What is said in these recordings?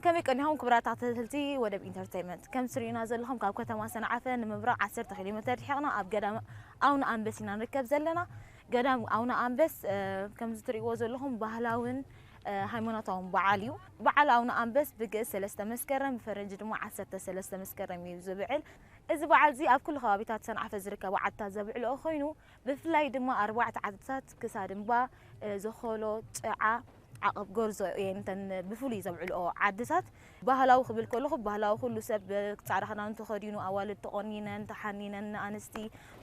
ከመይ ቀኒኹም ክቡራት ተኸታተልቲ ወደብ ኢንተርተይመንት? ከም ትርእዩና ዘለኹም ካብ ከተማ ሰንዓፈ ንምብራቕ ዓሰርተ ኪሎ ሜትር ርሒቕና ኣብ ገዳም ኣቡነ ኣንበስ ኢና ንርከብ ዘለና። ገዳም ኣቡነ ኣንበስ፣ እ፣ ከምዚ ትርእይዎ ዘለኹም ባህላውን፣ እ፣ ሃይማኖታውን በዓል እዩ። በዓል ኣቡነ ኣንበስ ብግእዝ ሰለስተ መስከረም፣ ብፈረንጂ ድማ ዓሰርተ ሰለስተ መስከረም እዩ ዝብዕል። እዚ በዓል እዚ ኣብ ኩሉ ከባቢታት ሰንዓፈ ዝርከባ ዓድታት ዘብዕልኦ ኮይኑ፣ ብፍላይ ድማ ኣርባዕተ ዓድታት ክሳድ እምባ፣ እ፣ ዘኾሎ፣ ጭዓ፣ ዓቐብ ጎርዞ እየን እተን ብፍሉይ ዘብዕልኦ ዓድታት። ባህላዊ ክብል ከለኹ፣ ባህላዊ ኩሉ ሰብ ጻዕዳ ክዳን ተኸዲኑ፣ ኣዋልድ ተቖኒነን፣ ተሓኒነን፣ ንኣንስቲ፣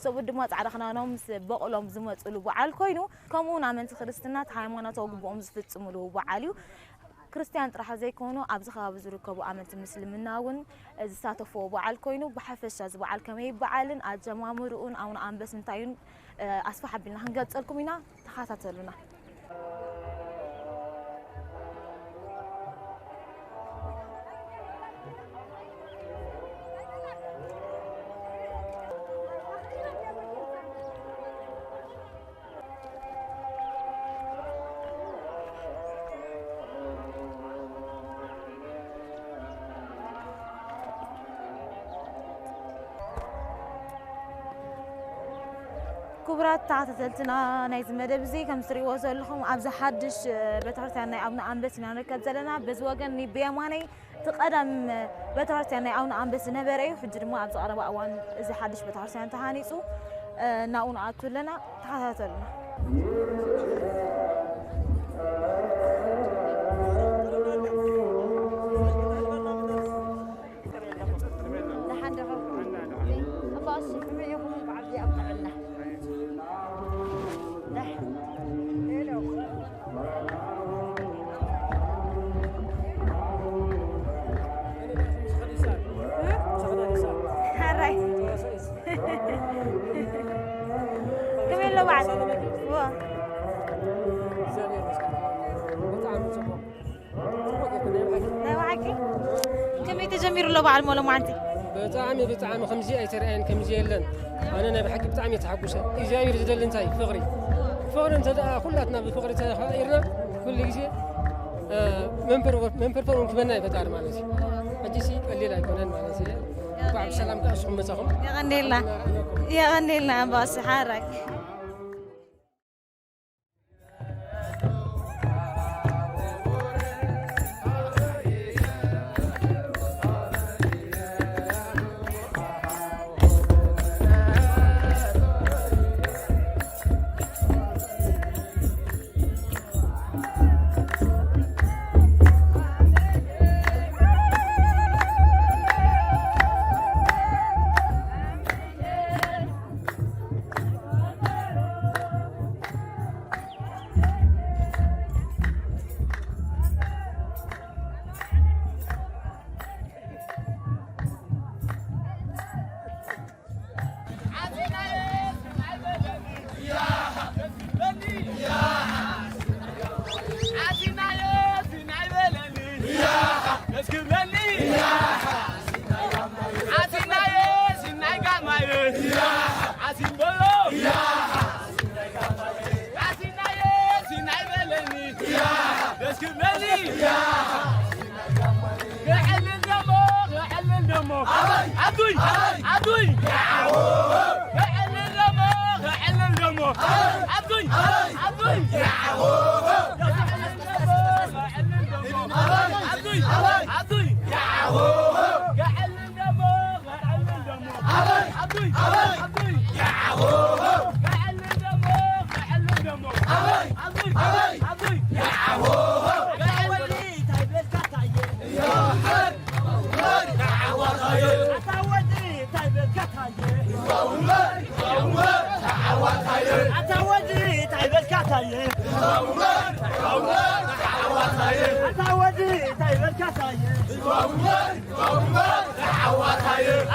ሰብኡት ድማ ጻዕዳ ክዳኖም ምስ በቕሎም ዝመጽሉ በዓል ኮይኑ፣ ከምኡ እውን ኣመንቲ ክርስትና እቲ ሃይማኖታዊ ግቡኦም ዝፍጽምሉ በዓል እዩ። ክርስትያን ጥራሕ ዘይኮኑ፣ ኣብዚ ከባቢ ዝርከቡ ኣመንቲ ምስልምና እውን ዝሳተፍዎ በዓል ኮይኑ፣ ብሓፈሻ እዚ በዓል ከመይ ይበዓልን ኣጀማምርኡን ኣቡነ ኣንበስ እንታይ እዩን፣ እ፣ ኣስፍሕ ኣቢልና ክንገልጸልኩም ኢና። ተኸታተሉና። ክቡራት ተኸታተልትና ናይዚ መደብ እዚ፣ ከም ትርእይዎ ዘለኹም ኣብዚ ሓድሽ፣ እ፣ ቤተክርስትያን ናይ ኣቡነ ኣንበስ ኢና ንርከብ ዘለና። በዚ ወገን ብየማነይ እቲ ቀደም ቤተክርስትያን ናይ ኣቡነ ኣንበስ ዝነበረ እዩ። ሕጂ ድማ ኣብዚ ቀረባ እዋን እዚ ሓድሽ ቤተክርስትያን ተሃኒጹ፣ እ፣ ናብኡ ንኣቱ ኣለና። ተኸታተሉና። ደሓን ዲኹም? እባ እሺ፣ ከመይ ኢኹም? በዓል እዚኣ ኣብ ጥዕና። ደሓን። ሓራይ። ከመይ ኣሎ በዓል? ዋ። ብጣዕሚ ጽቡቕ። ናይ ብሓቂ? ከመይ ተጀሚሩ ኣሎ በዓል ሞ ሎማዓንቲ? ብጣዕሚ፣ ብጣዕሚ ከምዚ ኣይተረኣየን፣ ከምዚ የለን። ኣነ ናይ ብሓቂ ብጣዕሚ እየ ተሓጉሰ። እግዚኣብሔር ዝደሊ እንታይ? ፍቕሪ። ፍቕሪ እንተ ደኣ ኩላትና ብፍቕሪ ተኸባቢርና፣ ኩሉ ግዜ፣ እ፣ መንፈር-፣ መንፈርፈር እውን ክበና እዩ ፈጣሪ ማለት እዩ። ሕጂ ሲ ቀሊል ኣይኮነን ማለት እዩ። እንኳዕ ብሰላም ከኣ ንስኹም መጻኹም። የቐንየልና። የቐንየልና ኣምባሲ ሓራይ።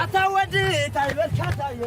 ኣታ ወዲ እንታይ በልካ ታየ?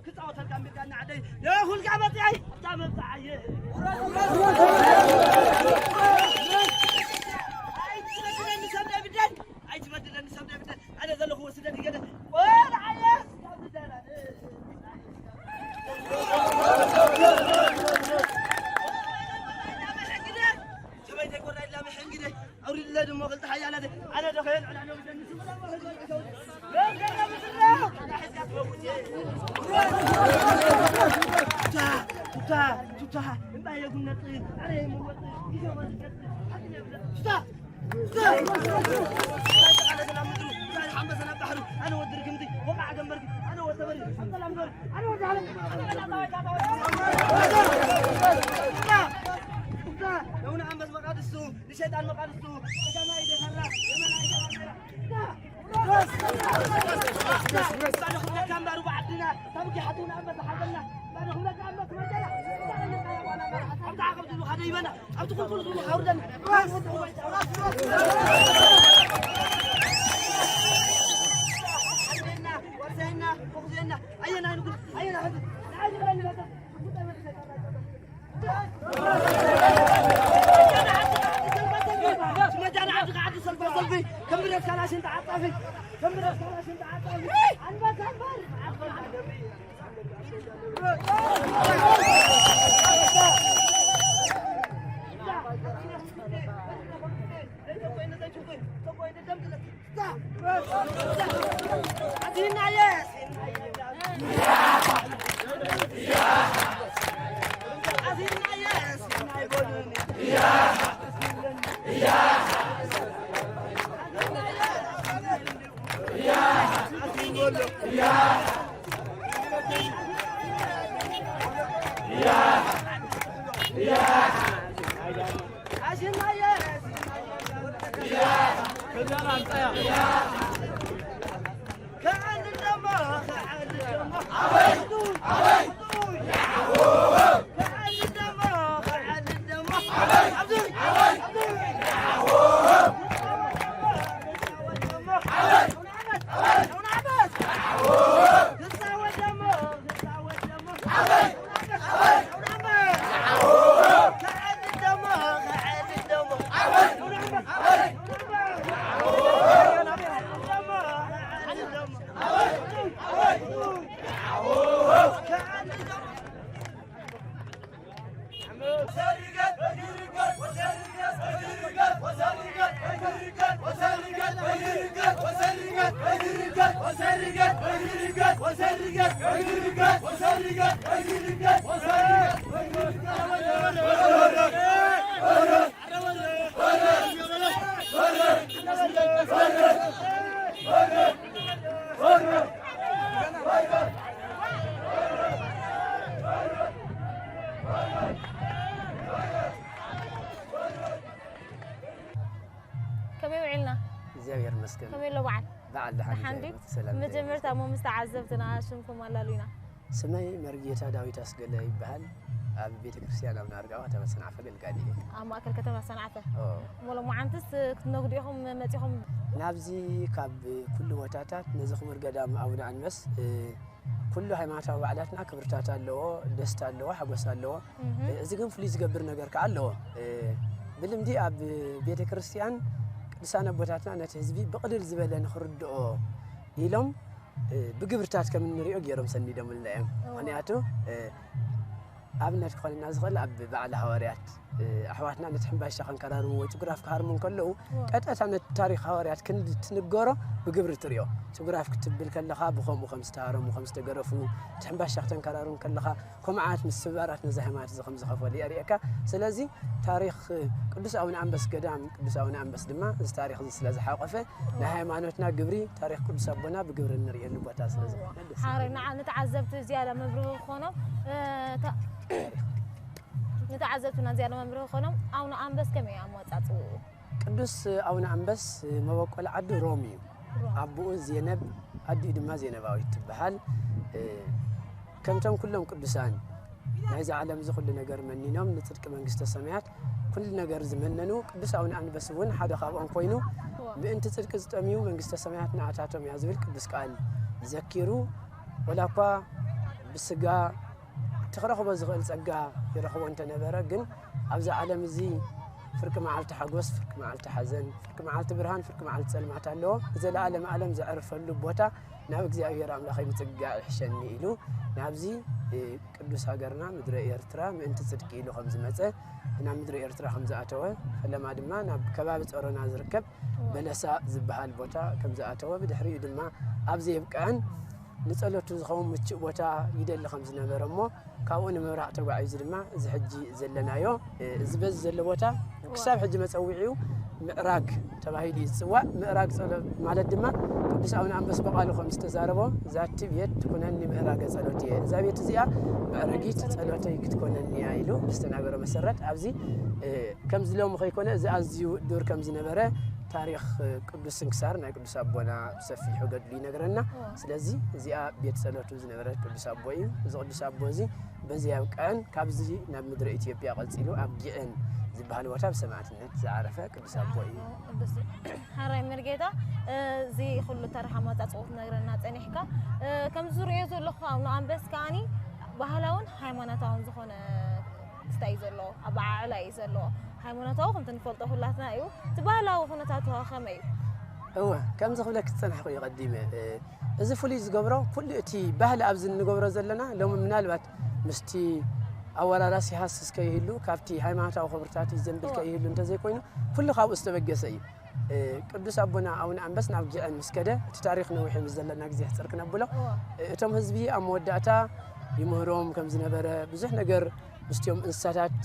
ክጻወተልካ ሚልካ እናዓደይ ንኹልካ መፅኣይ እታ መብፅዓየ ኣይትበድለኒ ሰብ ደብደን ኣይትበድለኒ ሰብ ደብደን ኣነ ዘለኹዎ ስደት ይገደ ቆልዓየ ስጋብ ዝደራደ ሰበይተይ ቆልዓ ኢላ መሐንግደ ኣውሪድለ ድሞ ክልተ ሓያላት ኣነ ዶ ከየን ዕላሎ ብደንስ ቱታ ቱታ እምባ የጉነጥ ኣነ የምወጥ ይዘወር ቱታ ሸይጣን መቃድስቱ ከመይ ውዒልና? እግዚኣብሔር ይመስገን። ከመይ ኣሎ በዓል? በዓል ደሓን ደሓን ድዩ? እግዚኣብሔር ሰላም መጀመርታ ይመስገን። እሞ ምስ ተዓዘብትና ሽምኩም ኣላሉይና። ስመይ መርጌታ ዳዊት ኣስገለ ይበሃል። ኣብ ቤተ ክርስቲያን ኣብ ናርጋ ከተማ ሰንዓፈ ኣገልጋሊ እየ። ኣብ ማእከል ከተማ ሰንዓፈ። ኦ። እሞ ሎማዓንትስ ክትነግዱ ኢኹም መጺኹም? ናብዚ ካብ ኩሉ ቦታታት ነዚ ክቡር ገዳም ኣቡነ ኣንበስ፣ እ፣ ኩሉ ሃይማኖታዊ በዓላትና ክብርታት ኣለዎ፣ ደስታ ኣለዎ፣ ሓጎስ ኣለዎ። እህ። እዚ ግን ፍሉይ ዝገብር ነገር ከኣ ኣለዎ። እ፣ ብልምዲ ኣብ ቤተ ክርስቲያን ቅዱሳን ኣቦታትና ነቲ ህዝቢ ብቕልል ዝበለ ንኽርድኦ ኢሎም፣ እ፣ ብግብርታት ከም እንሪኦ ገይሮም ሰኒዶምልና እዮም። እዎ። ምኽንያቱ፣ እ፣ ኣብነት ክኾነና ዝኽእል ኣብ በዓል ሃዋርያት፣ እ፣ ኣሕዋትና ነቲ ሕምባሻ ከንከራርሙ ወይ ጭጉራፍ ክሃርሙ እንከለዉ፣ እዎ። ቀጥታ ነቲ ታሪኽ ሃዋርያት ክንዲ ትንገሮ ብግብሪ ትሪኦ። ጭጉራፍ ክትብል ከለኻ ብኸምኡ ከም ዝተሃረሙ፣ ከም ዝተገረፉ፣ እቲ ሕምባሻ ክተንከራርም ከለኻ፣ ከምኡ ዓይነት ምስባራት ነዚ ሃይማኖት እዚ ከም ዝኸፈሉ የርእየካ። ስለዚ ታሪኽ ቅዱስ ኣቡነ ኣንበስ ገዳም፣ ቅዱስ ኣቡነ ኣንበስ ድማ እዚ ታሪኽ እዚ ስለ ዝሓቆፈ፣ ናይ ሃይማኖትና ግብሪ፣ ታሪኽ ቅዱስ ኣቦና ብግብሪ እንርእየሉ ቦታ ስለ ዝኾነ ደስ ሓራይ ይብል። ንዓ-፣ ንተዓዘብቲ ዝያዳ መብርሂ ክኾኖም፣ እ፣ ታ-፣ ንተዓዘብትና ዝያዳ መብርሂ ክኾኖም፣ ኣቡነ ኣንበስ ከመይ ኣመጻጽኡ? ቅዱስ ኣቡነ ኣንበስ መበቆል ዓዱ ሮም እዩ። ሮም። ኣቦኡ ዜነብ፣ ኣዲኡ ድማ ዜነባዊት ትበሃል። እ፣ ከምቶም ኩሎም ቅዱሳን ናይዚ ዓለም እዚ ኩሉ ነገር መኒኖም ንጽድቂ መንግስተ ሰማያት ኩሉ ነገር ዝመነኑ ቅዱስ ኣቡነ ኣንበስ እውን ሓደ ካብኦም ኮይኑ፣ እዎ። ምእንቲ ጽድቂ ዝጠምዩ መንግስተ ሰማያት ንዓታቶም እያ ዝብል ቅዱስ ቃል ዘኪሩ፣ ወላ እኳ ብስጋ እቲ ክረኽቦ ዝኽእል ጸጋ ይረኽቦ እንተነበረ፣ ግን ኣብዚ ዓለም እዚ ፍርቂ መዓልቲ ሓጎስ፣ ፍርቂ መዓልቲ ሓዘን፣ ፍርቂ መዓልቲ ብርሃን፣ ፍርቂ መዓልቲ ጸልማት ኣለዎ። ዘለኣለም ዓለም ዘዕርፈሉ ቦታ ናብ እግዚኣብሔር ኣምላኸይ ምጽጋዕ ይሕሸኒ ኢሉ ናብዚ፣ እ፣ ቅዱስ ሃገርና ምድረ ኤርትራ ምእንቲ ጽድቂ ኢሉ ከም ዝመጸ፣ ናብ ምድሪ ኤርትራ ከም ዝኣተወ፣ ፈለማ ድማ ናብ ከባቢ ጸሮና ዝርከብ እዎ። በለሳ ዝበሃል ቦታ ከም ዝኣተወ፣ ብድሕሪኡ ድማ ኣብ ዘየብቅዐን ንጸሎቱ ዝኸውን ምቹእ ቦታ ይደሊ ከም ዝነበረ እሞ፣ ካብኡ ንምብራቕ ተጓዒዙ ድማ እዚ ሕጂ ዘለናዮ፣ እ፣ እዚ በዚ ዘሎ ቦታ እዎ። ክሳብ ሕጂ መጸውዒኡ ምዕራግ ተባሂሉ እዩ ዝጽዋዕ። ምዕራግ ጸሎት ማለት ድማ ቅዱስ ኣቡነ ኣንበስ በቃሉ ከም ዝተዛረቦ፣ "ዛቲ ቤት ትኩነኒ ምዕራገ ጸሎት እየ።" እዛ ቤት እዚኣ መዕረጊት ጸሎተይ ክትኮነኒ እያ ኢሉ ብዝተናገሮ መሰረት፣ ኣብዚ፣ እ፣ ከምዚ ሎሚ ከይኮነ፣ እዚ ኣዝዩ ዱር ከም ዝነበረ ታሪኽ፣ እ፣ ቅዱስ ስንክሳር ናይ ቅዱስ ኣቦና ብሰፊሑ ገድሉ ይነግረና። እዎ። ስለዚ እዚኣ ቤት ጸሎቱ ዝነበረት ቅዱስ ኣቦ እዩ። እዚ ቅዱስ ኣቦ እዚ በዚ ኣብቅዐን፣ ካብዚ ናብ ምድሪ ኢትዮጵያ ቀጺሉ ኣብ ጊዕን ዝበሃል ቦታ ብሰማዕትነት ዝዓረፈ ቅዱስ ኣቦ እዩ። ቅዱስ ሓራይ መርጌታ፣ እ፣ እዚ ኩሉ ታሪኽ ኣመጻጽኡ ክትነግረና ጸኒሕካ። እ፣ ከምዚ ዝርእዮ ዘለኹ ኣቡነ ኣንበስ ከኣኒ ባህላውን ሃይማኖታውን ዝኾነ ክስታይ እዩ ዘለዎ፣ ኣበዓዕላ እዩ ዘለዎ። ሃይማኖታዊ ከምቲ ንፈልጦ ኩላትና እዩ። እቲ ባህላዊ ኩነታቱ ከ ከመይ እዩ? እወ፣ ከምዚ ክብለኪ ዝጸናሕኩ እዩ ቀዲመ። እ፣ እዚ ፍሉይ ዝገብሮ፣ ኩሉ እቲ ባህሊ ኣብዚ እንገብሮ ዘለና፣ ሎሚ ምናልባት ምስቲ ኣወራራሲ ሃስስ ከይህሉ፣ ካብቲ ሃይማኖታዊ ክብርታት እዩ ዘንብል አዎ። ከይህሉ እንተዘይኮይኑ፣ ኩሉ ካብኡ ዝተበገሰ እዩ። እ፣ ቅዱስ ኣቦና ኣቡነ ኣንበስ ናብ ጊዕን ምስ ከደ፣ እቲ ታሪኽ ነዊሕ እዩ፣ ምስ ዘለና ግዜ ሕጽር ክነብሎ። እዎ። እ፣ እቶም ህዝቢ ኣብ መወዳእታ ይምህሮም ከም ዝነበረ፣ ብዙሕ ነገር ምስቲኦም እንስሳታት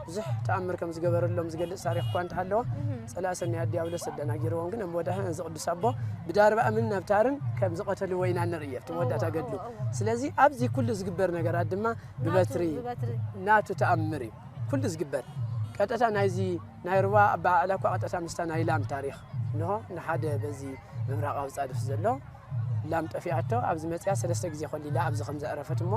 ብዙሕ ተኣምር ከም ዝገበረሎም ዝገልጽ ታሪኽ እኳ እንተሃለወ፣ እህ። ጸላኢ ሰናያት ዲያብሎስ ኣደናጊርዎም፣ ግን ኣብ መወዳእታ ነዚ ቅዱስ ኣቦ ብዳርባ እምንን ኣብ ታርን ከም ዝቐተልዎ ኢና ንርኢ ኣብቲ መወዳእታ እዎ፣ ገድሉ። እዎ፣ እዎ። ስለዚ ኣብዚ ኩሉ ዝግበር ነገራት ድማ ናቱ ብበትሪ ብበትሪ። ናቱ ተኣምር እዩ ኩሉ ዝግበር። ቀጥታ ናይዚ ናይ ሩባ ኣበዓዕላ እኳ ቀጥታ ምስታ ናይ ላም ታሪኽ። እንሆ ንሓደ በዚ ምብራቓዊ ጻድፍ ዘሎ ላም ጠፊኣቶ፣ ኣብዚ መጽያ ሰለስተ ግዜ ኮሊላ ኣብዚ ከም ዘዕረፈት እሞ፣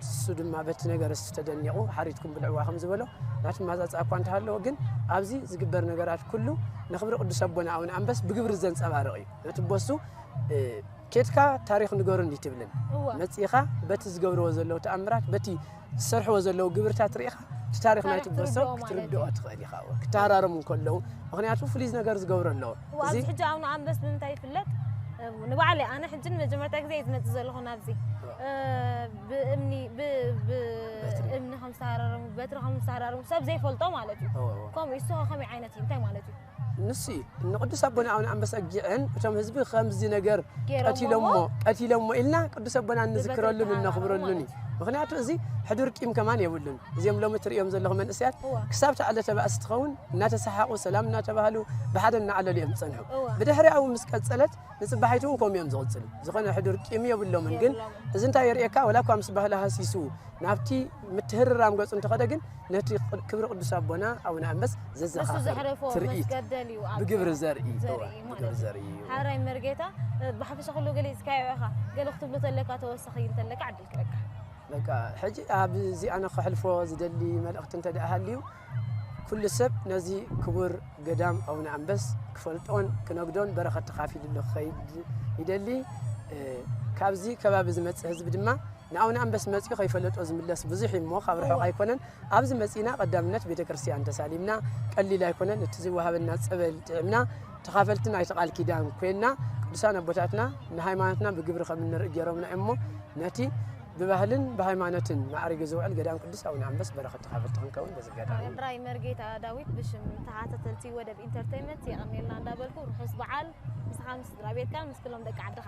እሱ ድማ በቲ ነገር እሱ ተደኒቑ ሓሪድኩም ብልዕዋ ከም ዝበሎ ናቱ ማጻጻ እኳ እንተሃለዎ፣ ግን ኣብዚ ዝግበር ነገራት ኩሉ ንኽብሪ ቅዱስ ኣቦና ኣቡነ ኣንበስ ብግብሪ ዘንጸባርቕ እዩ። ነቲ ቦሱ እ፣ ኬድካ ታሪኽ ንገሩኒ ትብልን እወ። መጺኻ በቲ ዝገብርዎ ዘለዉ ተኣምራት፣ በቲ ዝሰርሕዎ ዘለዉ ግብርታት ርኢኻ እቲ ታሪኽ ናይቲ ታሪኽ ቦሶ ትርድኦ ማለት ክትርድኦ እዩ። ትኽእል ኢኻ። እወ። ክተሃራረሙ እንከለዉ፣ ምኽንያቱ ፍሉይ ነገር ዝገብሮ ኣለዎ። እወ፣ እዚ ኣብዚ ሕጂ ኣቡነ ኣንበስ ብምንታይ ይፍለጥ? እው፣ ንባዕለይ ኣነ ሕጂ ንመጀመርታ ግዜ እየ ዝመጽእ ዘለኹ ናብዚ። እወ። እ፣ ብእምኒ፣ ብ-፣ ብ-፣ በትሪ። እምኒ ከም ዝተሃራረሙ፣ በትሪ ከም ዝተሃራረሙ ሰብ ዘይፈልጦ ማለት እዩ። እወ፣ እወ። ከምኡ እሱ ከ ከመይ ዓይነት እዩ? እንታይ ማለት እዩ? ንሱ እዩ። ንቅዱስ ኣቦና ኣቡነ ኣንበሳ ኣጊዐን እቶም ህዝቢ ከምዚ ነገር ገይሮምዎ? ቀቲሎሞ፣ ቀቲሎሞ ኢልና ቅዱስ ኣቦና እንዝክረሉን ብበትሪ እነኽብረሉን እዩ። ተሃራረሙ ማለት እዩ። ምኽንያቱ እዚ ሕዱር ቂም ከማን የብሉን። እዚኦም ሎሚ ትርእዮም ዘለኹ መንእሰያት እዋ። ክሳብ እታ ዕለተ ባእሲ ትኸውን እናተሰሓቑ፣ ሰላም እናተባህሉ፣ ብሓደ እናዕለሉ እዮም ዝጸንሑ። እዋ። ብድሕሪኣ እውን ምስ ቀጸለት፣ ንጽባሒቱ እውን ከምኡ እዮም ዝቕጽሉ። ዝኾነ ሕዱር ቂም የብሎምን። ግን የብሎምን። እዚ እንታይ የርእየካ? ወላ እኳ ምስ ባህሊ ሃሲሱ ናብቲ ምትህርራም ገጹ እንተኸደ ግን ነቲ ቅ-፣ ክብሪ ቅዱስ ኣቦና ኣቡነ ኣንበስ ንሱ ዘዘኻኽር ዘሕረፎ ትርኢት መስገደል እዩ ኣብ ብግብሪ ዘርኢ፣ ዘርኢ እዋ፣ ማለት ብግብሪ እዩ። ዘርኢ እዩ። ሓራይ መርጌታ፣ እ፣ ብሓፈሻ ኩሉ ገሊጽካዮ ኢኻ። ገለ ክትብሎ ተለካ ተወሳኺ እንተለካ ዕድል ክለካ። በቃ፣ ሕጂ ኣብዚ ኣነ ከሕልፎ ዝደሊ መልእኽቲ እንተ ደኣ ሃልዩ፣ ኩሉ ሰብ ነዚ ክቡር ገዳም ኣቡነ ኣንበስ ክፈልጦን ክነግዶን በረኸት ተኻፊሉሉ ክኸይድ ይደሊ። እ፣ ካብዚ ከባቢ ዝመጽእ ህዝቢ ድማ ንኣቡነ ኣንበስ መጺኡ ከይፈለጦ ዝምለስ ብዙሕ እዩ እሞ፣ ካብ ርሑቕ እወ። ኣይኮነን። ኣብዚ መጺእና ቀዳምነት ቤተ ክርስቲያን ተሳሊምና፣ ቀሊል ኣይኮነን። እቲ ዝወሃበና ጸበል ጥዒምና፣ ተኻፈልቲ ናይቲ ቃል ኪዳን ኮይንና፣ ቅዱሳን ኣቦታትና ንሃይማኖትና ብግብሪ ከም እንርኢ ገይሮምና እዮም እሞ፣ ነቲ ብባህልን ብሃይማኖትን ማዕሪጉ ዝውዕል ገዳም ቅዱስ ኣቡነ ኣንበስ በረኸት ተኻፈልቲ ክንከውን በዚ ኣጋጣሚ። ጥራይ መርጌታ ዳዊት ብሽም ተኸታተልቲ ወደብ ኢንተርቴይንመንት የቐንየልና እንዳበልኩ፣ ርሑስ በዓል ምሳኻ፣ ምስ ስድራ ቤትካ፣ ምስ ኩሎም ደቂ ዓድኻ።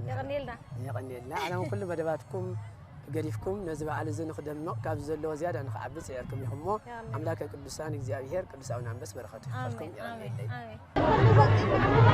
የቐንየልና። የቐንየልና። ኣነ እውን ኩሉ መደባትኩም ገዲፍኩም ነዚ በዓል እዚ ንኽደምቕ፣ ካብዚ ዘለዎ ዝያዳ ንኽዓቢ ጽዒርኩም ኢኹም እሞ፣ ኣሜን። ኣምላከ ቅዱሳን እግዚኣብሔር ቅዱስ ኣቡነ ኣንበስ በረኸቱ ይኽፈልኩም። ኣሜን፣ ኣሜን፣ የቐንየለይ። ኣሜን።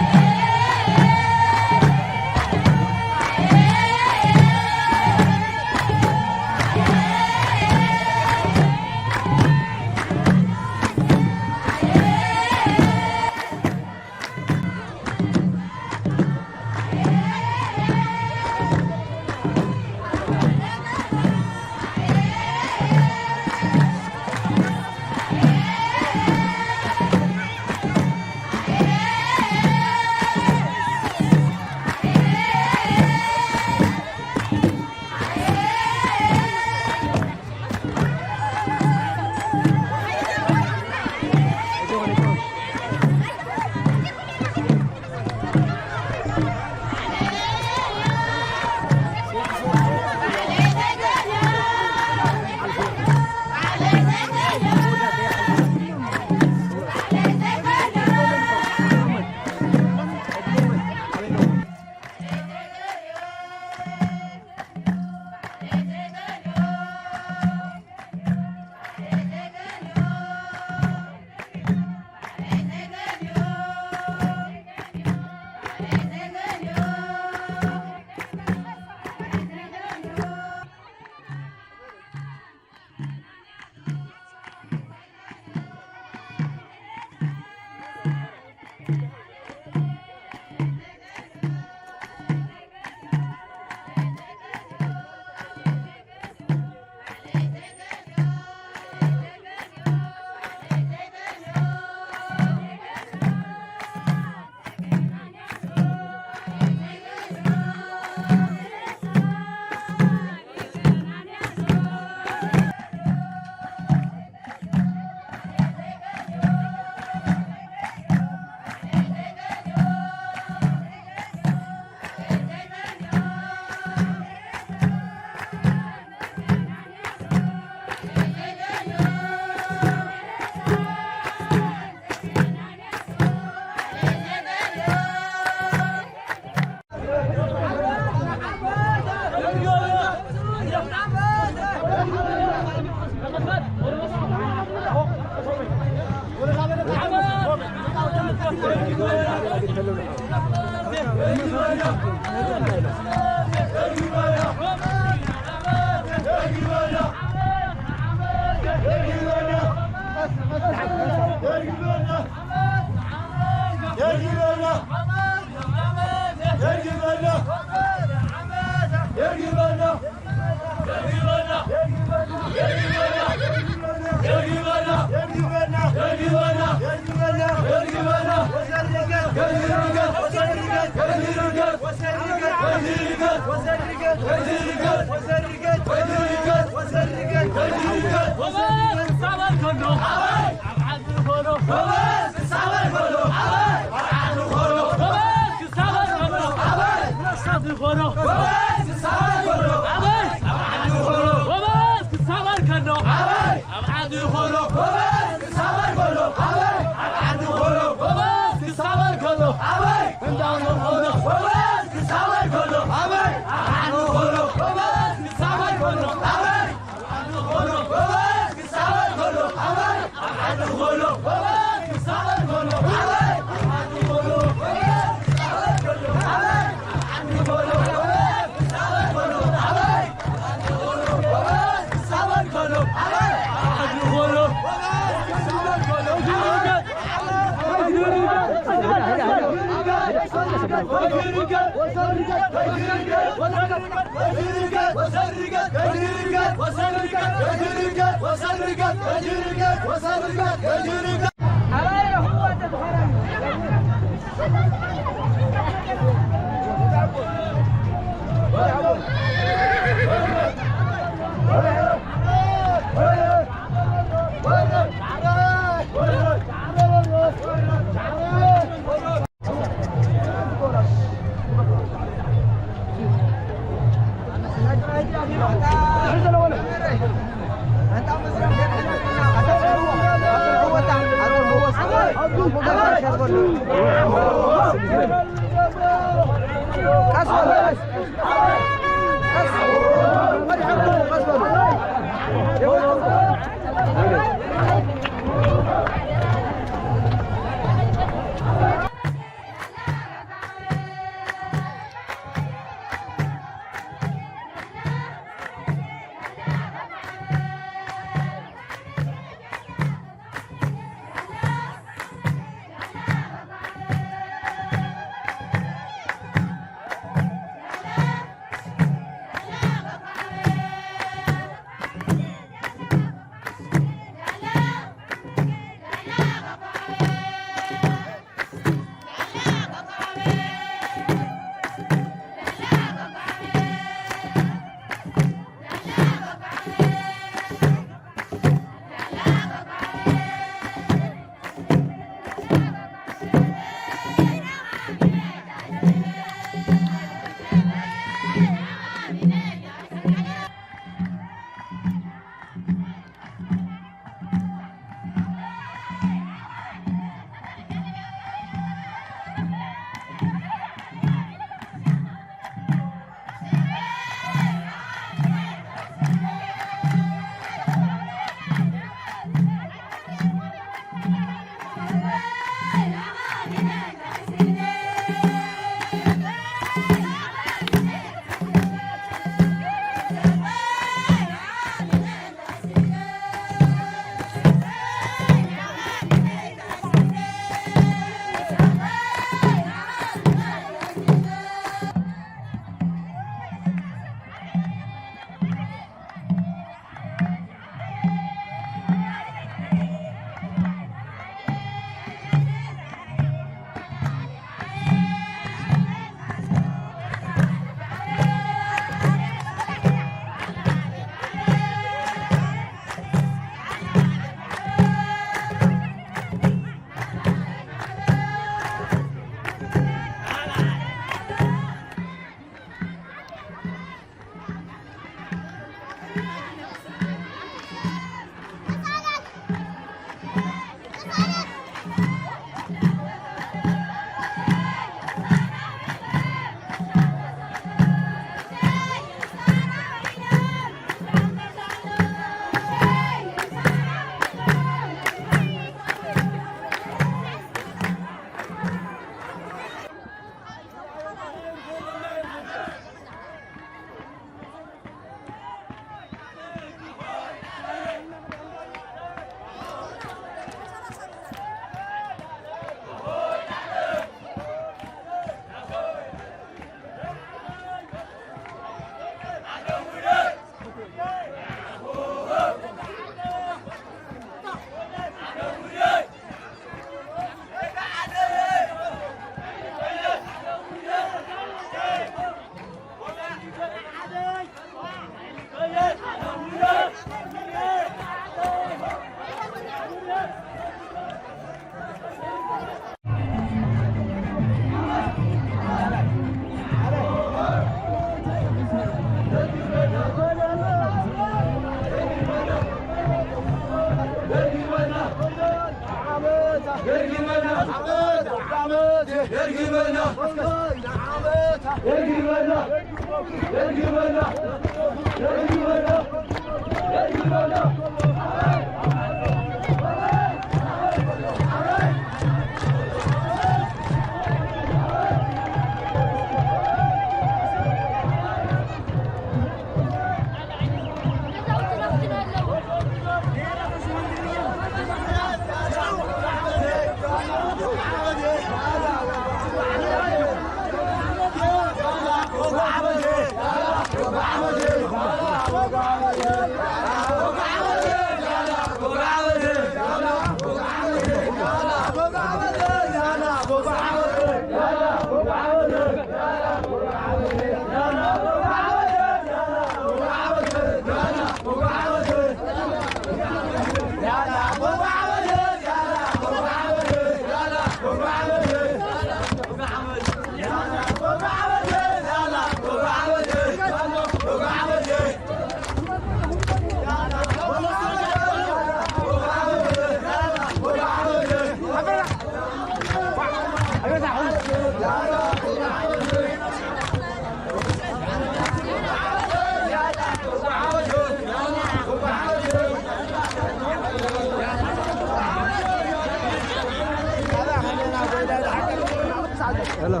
Hello.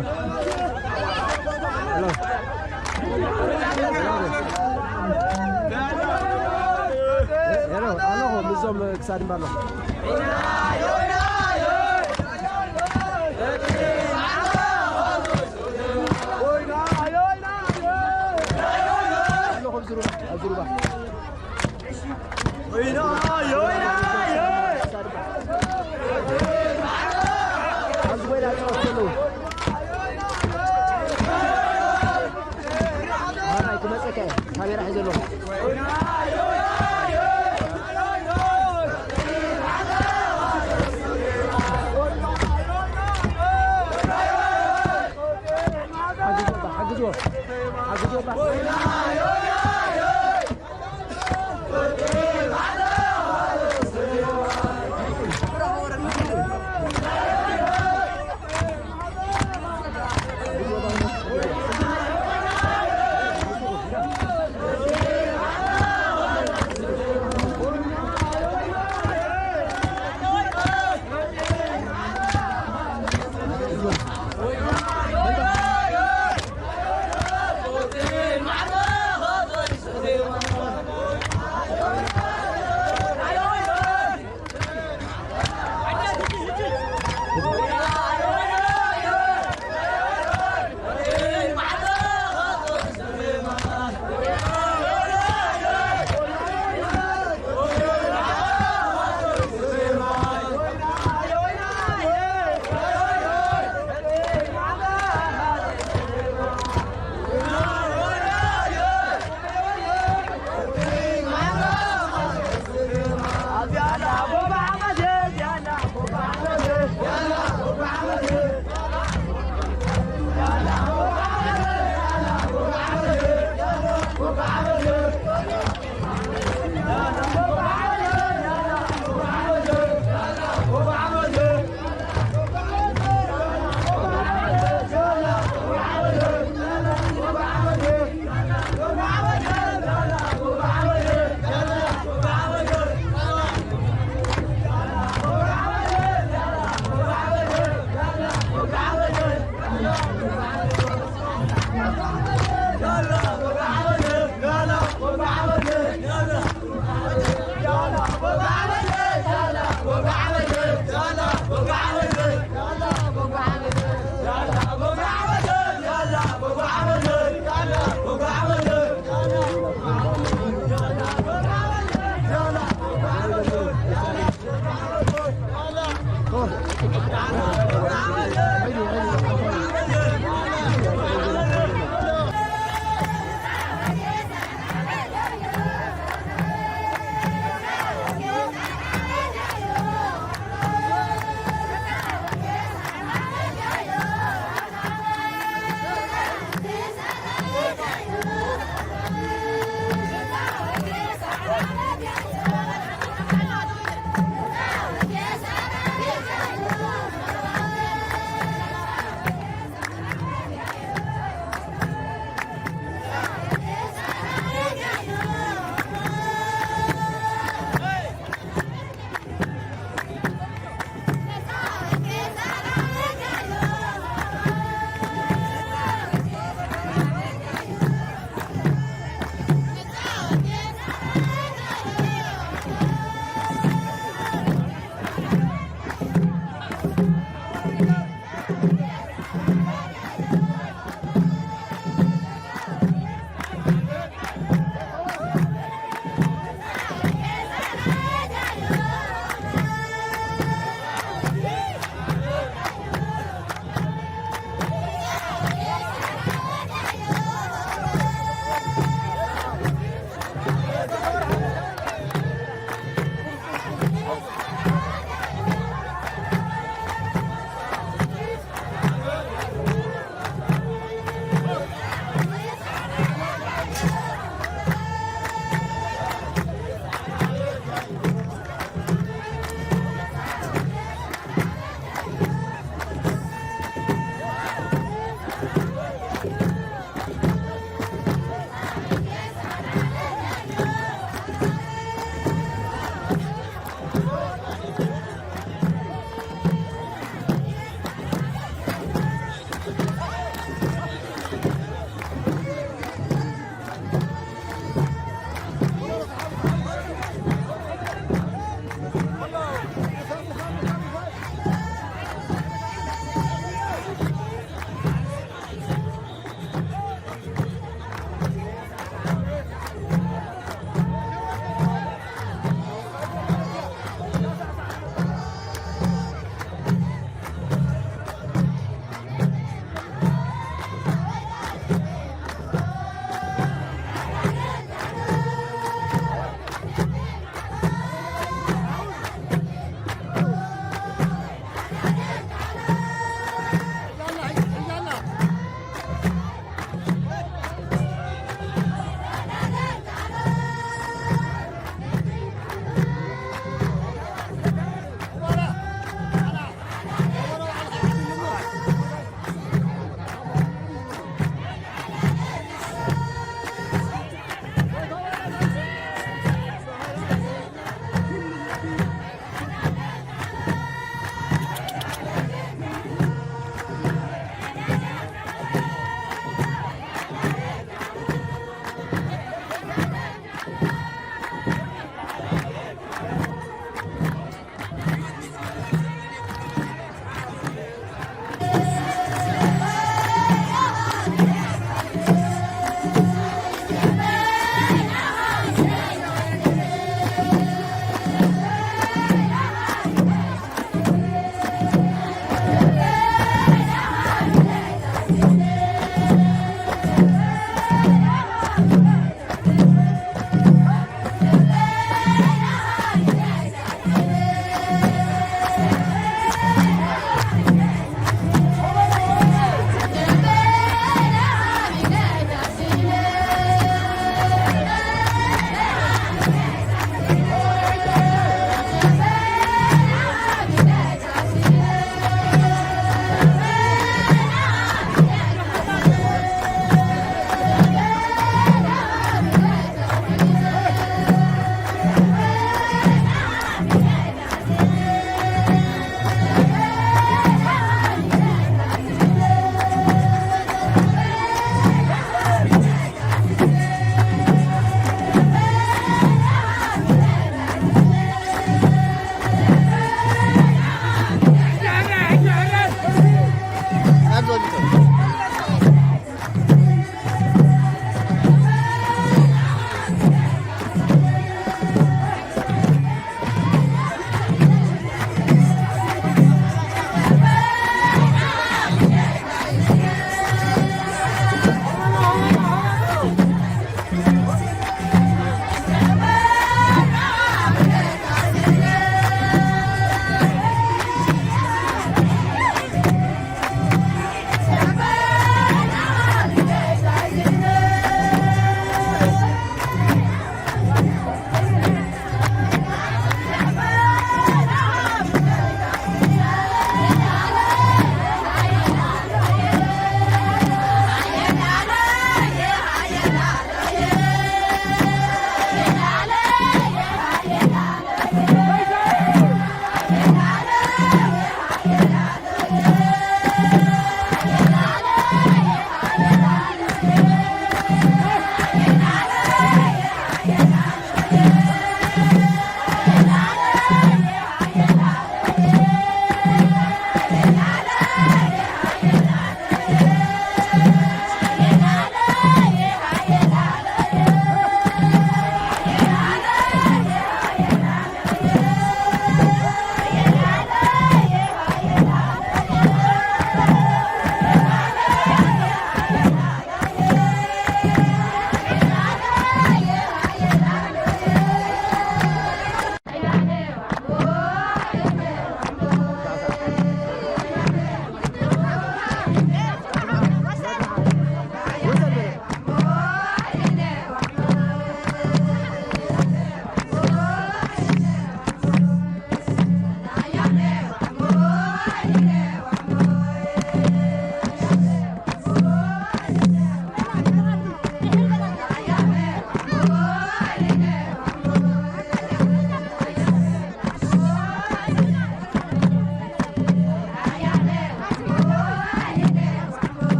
Hello. Hello. ኣለኹ ምስዞም ክሳድ እምበር ኣለኹ። ኣለኹ ኣብ ዝሩባ፣ ኣብ ዝሩባ። ኣብዚ ጎይላ ጨወት ዘለዉ። ማራይ ክመፀካ እየ፣ ካሜራ ሒዘ ኣለኹ። ሓግዝዎ፣ ሓግዝዎ፣ ሓግዝዎ።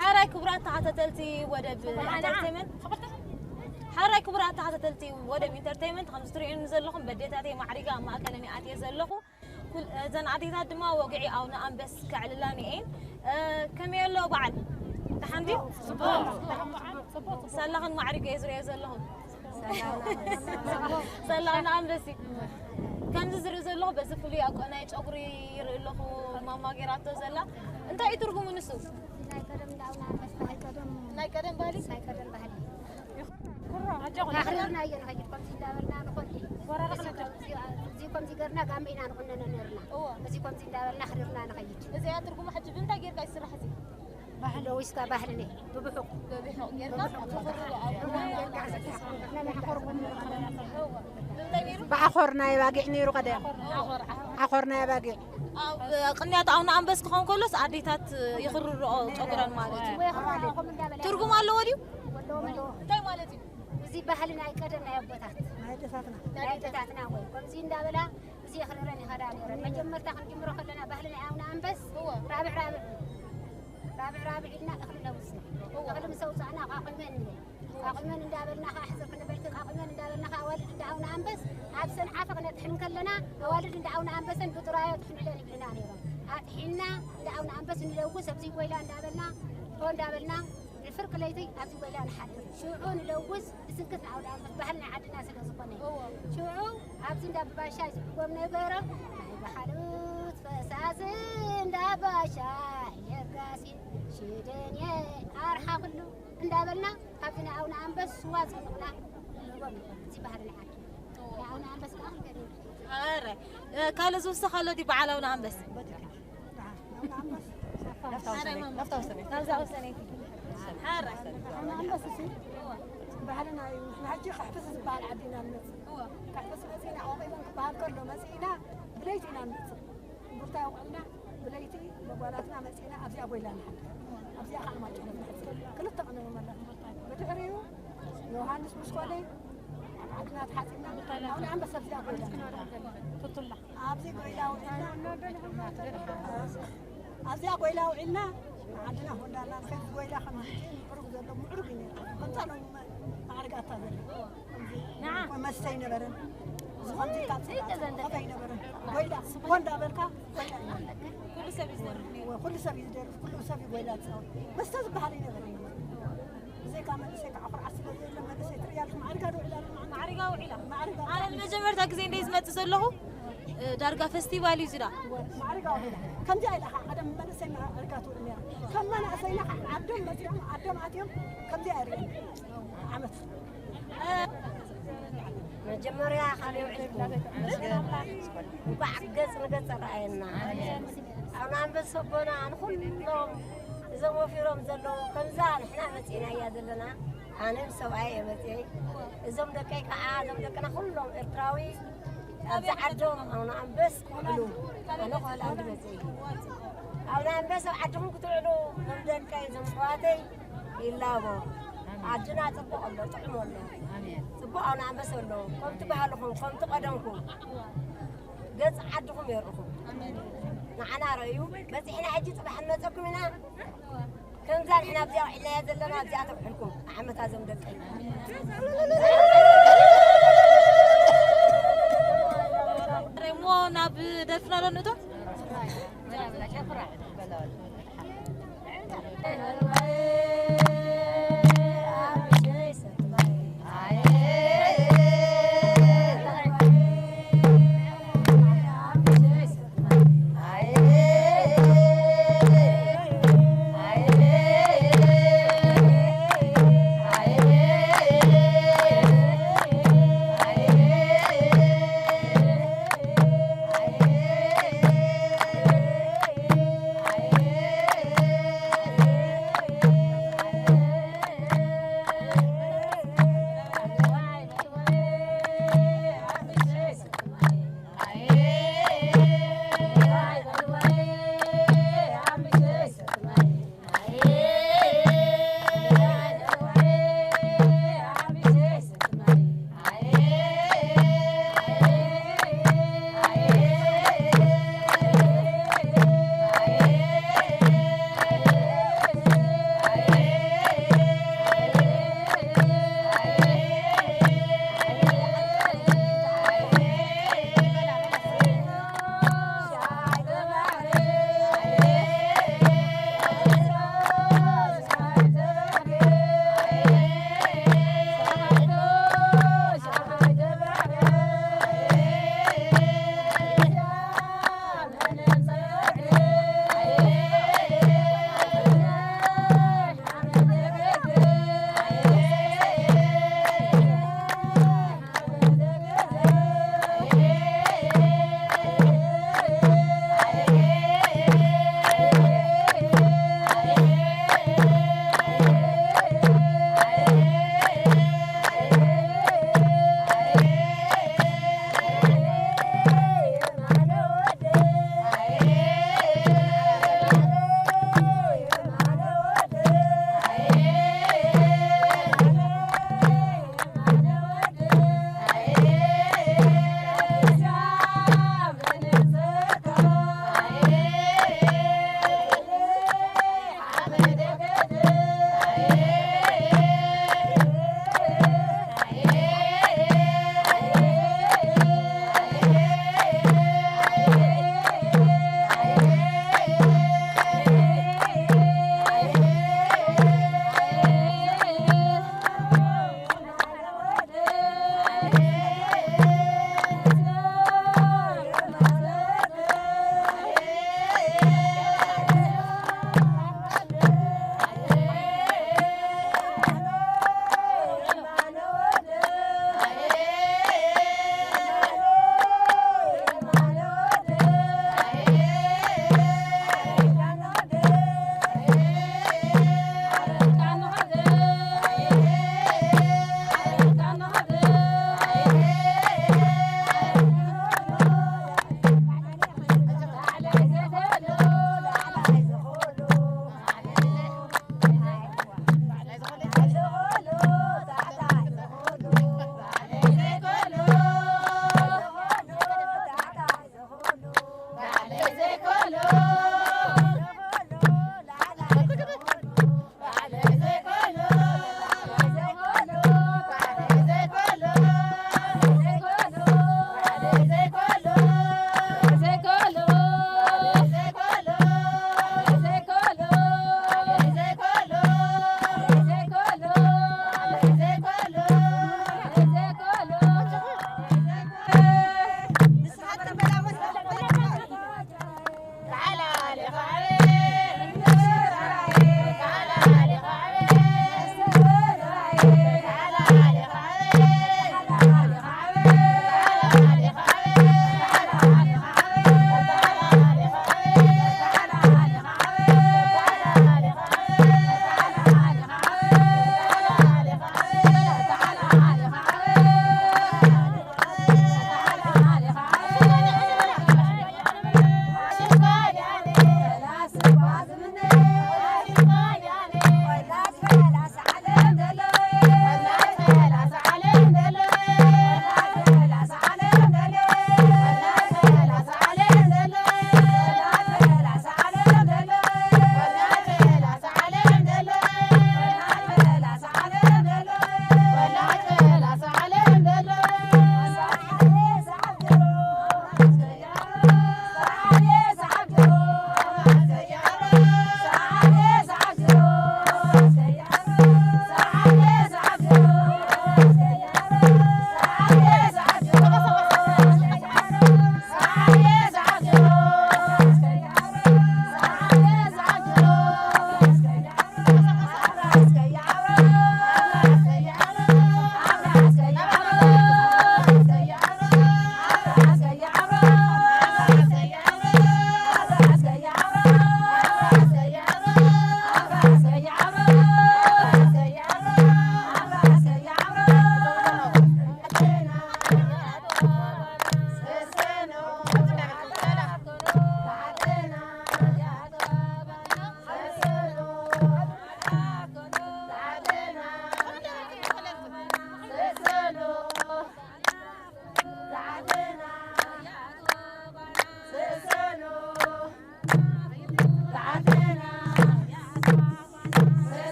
ሓራይ ክቡራት ተኸታተልቲ ወደብ ኢንተርቴይመንት፣ ሓራይ ክቡራት ተኸታተልቲ ወደብ ኢንተርቴይመንት፣ ከምዚ ትርእዩኒ ዘለኹም በዴታተይ ማዕሪጋ ኣብ ማእከለን እየ ኣትየ ዘለኹ። ኩል-፣ እዘን ኣዴታት ድማ ወግዒ ኣቡነ ኣንበስ ከዕልላኒ እየን። እ፣ ከመይ ኣሎ በዓል? ደሓን ድዩ? ሳላኽን ማዕሪጋ እየ ዝርእዮ ዘለኹ። ሳላኽን ኣንበሲ። ከምዚ ዝርኢ ዘለኹ በዚ ፍሉይ ኣቆናይ ጨጉሪ ይርኢ ኣለኹ። ማማ ጌራቶ ዘላ። እንታይ እዩ ትርጉሙ ንሱ? ናይ ቀደም እንዳ ኣቡነ ኣንበስ ባህሊ። ናይ ቀደም ባህሊ? ናይ ቀደም ባህሊ። ኣሕሪርና እየ ንኸይድ፣ ከምዚ እንዳበልና ንኸይድ። እዚ ከምዚ፣ እዚ ከምዚ ገርና ጋመ ኢና ንቑነኖ ነርና። እወ። እዚ ከምዚ እንዳበልና ኣሕሪርና ንኸይድ። እዚ እያ ትርጉሙ። ሕጂ ብምንታይ ጌርካ ይስራሕ እዚ? ባህሊ። ለዊስካ ባህልና ብብሑቕ። ብብሑቕ ጌርካ ትኽርሩ ኣብ እወ። ብምንታይ ነይሩ? ብዓኾር ናይ ኣባጊዕ ነይሩ ቀደም። ዓኾር፣ ዓኾር። ዓኾር ናይ ኣባጊዕ። ኣብ ቅንያት ኣቡነ ኣንበስ ክኸውን ከሎስ ኣዴታት ይኽርርኦ ጨጉረን ማለት እዩ። ትርጉም ኣለዎ ድዩ? እንታይ ማለት እዩ? እዚ ባህሊ ናይ ቀደም ናይ ኣቦታት። ናይ ኣዴታትና። ናይ ኣዴታትና ወይ ከምዚ እንዳበላ እዚ የኽርረን ይኸዳ ነይረን። መጀመርታ ክንጅምሮ ከለና ባህሊ ናይ ኣቡነ ኣንበስ እወ። ራብዕ ራብዕ፣ ራብዕ ራብዕ ኢልና እኽሊ ነውጽእ። እወ። እኽሊ ምስ ኣውጻእና ቃቑመን ንብል። ቃቑመን እንዳበልና ኸዓ ሕጽር ክንበልኪ ቃቑመን እንዳበልና ኸዓ ኣዋልድ እንዳ ኣቡነ ኣንበስ ኣብ ሰንዓፈ ክነጥሕን ከለና ኣዋልድ እንዳ ኣቡነ ኣንበሰን ብጥራዮ ጥሕኑለን ይብልና ነይሮም። ኣጥሒንና እንዳ ኣቡነ ኣንበስ ንለውስ ኣብዚ ጎይላ እንዳበልና ሆ እንዳበልና ንፍርቂ ለይቲ ኣብዚ ጎይላ ንሓድር። ሽዑ ንለውስ ንስንክት ንኣውደ ኣመት ባህሊ ናይ ዓድና ስለ ዝኾነ። እዎ። ሽዑ ኣብዚ እንዳ ብባሻይ ዝብልዎም ነበሮም ናይ ባሕሉት ፈሳሲ እንዳ ባሻይ ለጋሲ ሽደንየ ኣርሓ ኩሉ እንዳበልና ካብዚ ናይ ኣቡነ ኣንበስ ስዋ ጸሚቕና ንህቦም ነይሮም። እዚ ባህሊ ናይ ዓድና። ናይ ኣቡነ ኣንበስ ከዓ ክንገርም። ኣረ፣ እ፣ ካልእ ዝውስኽ ኣሎ ድዩ በዓል ኣቡነ ኣንበስ? ናብታ ወሰነይ፣ ናብታ ወሰነይ። ናብዛ ወሰነይ። ሓራይ። ኣንበስሲ ባህልና እዩ። ንሕና ሕጂ ካሕፍስ ዝበሃል ዓዲ ኢና ንመጽእ። እወ። ካሕፍስ መጺእና፣ ኣቑዒለን ክበሃል ከሎ መጺእና፣ ብለይቲ ኢና ንመጽእ። እምቡልታ የውዕልና፣ ብለይቲ መጓላትና መጺእና፣ ኣብዚኣ ጎይላ ንሓድር። ኣብዚኣ ከዓ ማጭ ንሕጽብ። ክልተ ቅነ መመላ። ብድሕሪኡ ዮሃንስ ምስ ኮነ፣ ኣብ ዓድና ተሓጺብና፣ ኣብና ኣንበሳ ኣብዚኣ ጎይላ ንሓድር። ቱቱላ። ኣብዚ ጎይላ ውዒልና፣ ኣብዚኣ ጎይላ ውዒልና፣ ዓድና ሆንዳና፣ ንኸዚ ጎይላ ከም ሕጂ ምዕሩግ ዘሎ፣ ምዕሩግ እዩ ነይሩ። ከምዛ ሎሚ ማዕርጋታ ዘሎ። ከምዚ ንዓ። መስተይ ነበረን። እዚ ከምዚ ካብ ጽላል ከፈይ ነበረን። ጎይላ፣ ሆንዳ በልካ፣ ጎይላ እዩ። ኩሉ ሰብ እዩ ዝደርፍ ነይሩ። ኩሉ ሰብ እዩ ዝደርፍ፣ ኩሉ ሰብ እዩ ጎይላ ዝጻወት። መስተ ዝበሃል ኣይነበረን። ብዘይካ መንእሰይ ከዓ ኩርዓት ስለ ዘየለ መንእሰይ ትርእያ ኣለኹ። ማዕሪጋ ዶ ውዒላ? ማዕሪጋ ውዒላ። ማዕሪጋ ኣነ ውዒላ። ንመጀመርታ ግዜ እንደ ዝመጽእ ዘለኹ፣ እ፣ ዳርጋ ፈስቲቫል እዩ ዝዳ። ማዕሪጋ ውዒላ። ከምዚኣ ኢላ ኸዓ ቀደም መንእሰይ ማዕሪጋ ትውዕል ነይራ። ከም መናእሰይና ኸዓ ዓዶም መጺኦም፣ ዓዶም ኣትዮም ከምዚኣ የርእየና። ዓመት። መጀመርያ ካብ የውዕልኩም እንቋዕ ገጽ ንገጽ ኣረኣየና። ኣነ ኣንበሶ ኣቦና ንኹሎም እዞም ወፊሮም ዘለዉ ከምዛ ንሕና መጺእናያ ዘለና፣ ኣነ ምስ ሰብኣየ እየ መጺኤ። እዞም ደቀይ ከዓ፣ እዞም ደቅና ኩሎም ኤርትራዊ ኣብዚ ዓዶም ኣቡነ ኣንበስ ክውዕሉ፣ ኣነ ከሆላንድ መጺኤ። ኣቡነ ኣንበስ ኣብ ዓድኹም ክትውዕሉ፣ እዞም ደቀይ፣ እዞም ኣሕዋተይ፣ ይላቦ። ኣሜን። ዓድና ጽቡቕ ኣሎ፣ ጥዑም ኣሎ። ኣሜን። ጽቡቕ ኣቡነ ኣንበስ ኣሎ። ከምቲ ባህልኹም፣ ከምቲ ቀደምኩም። ገጽ ዓድኹም የርእኹም። ኣሜን። ንዓና ረእዩ። በጺሕና ሕጂ ጽባሕ ንመጸኩም ኢና። ከምዛ ንሕና ኣብዚኣ ውዒልናያ ዘለና ኣብዚኣ ተውዕልኩም። ዓመታ ዞም ደቀይ። እሞ ናብ ደርፍና ዶ ንእቶ?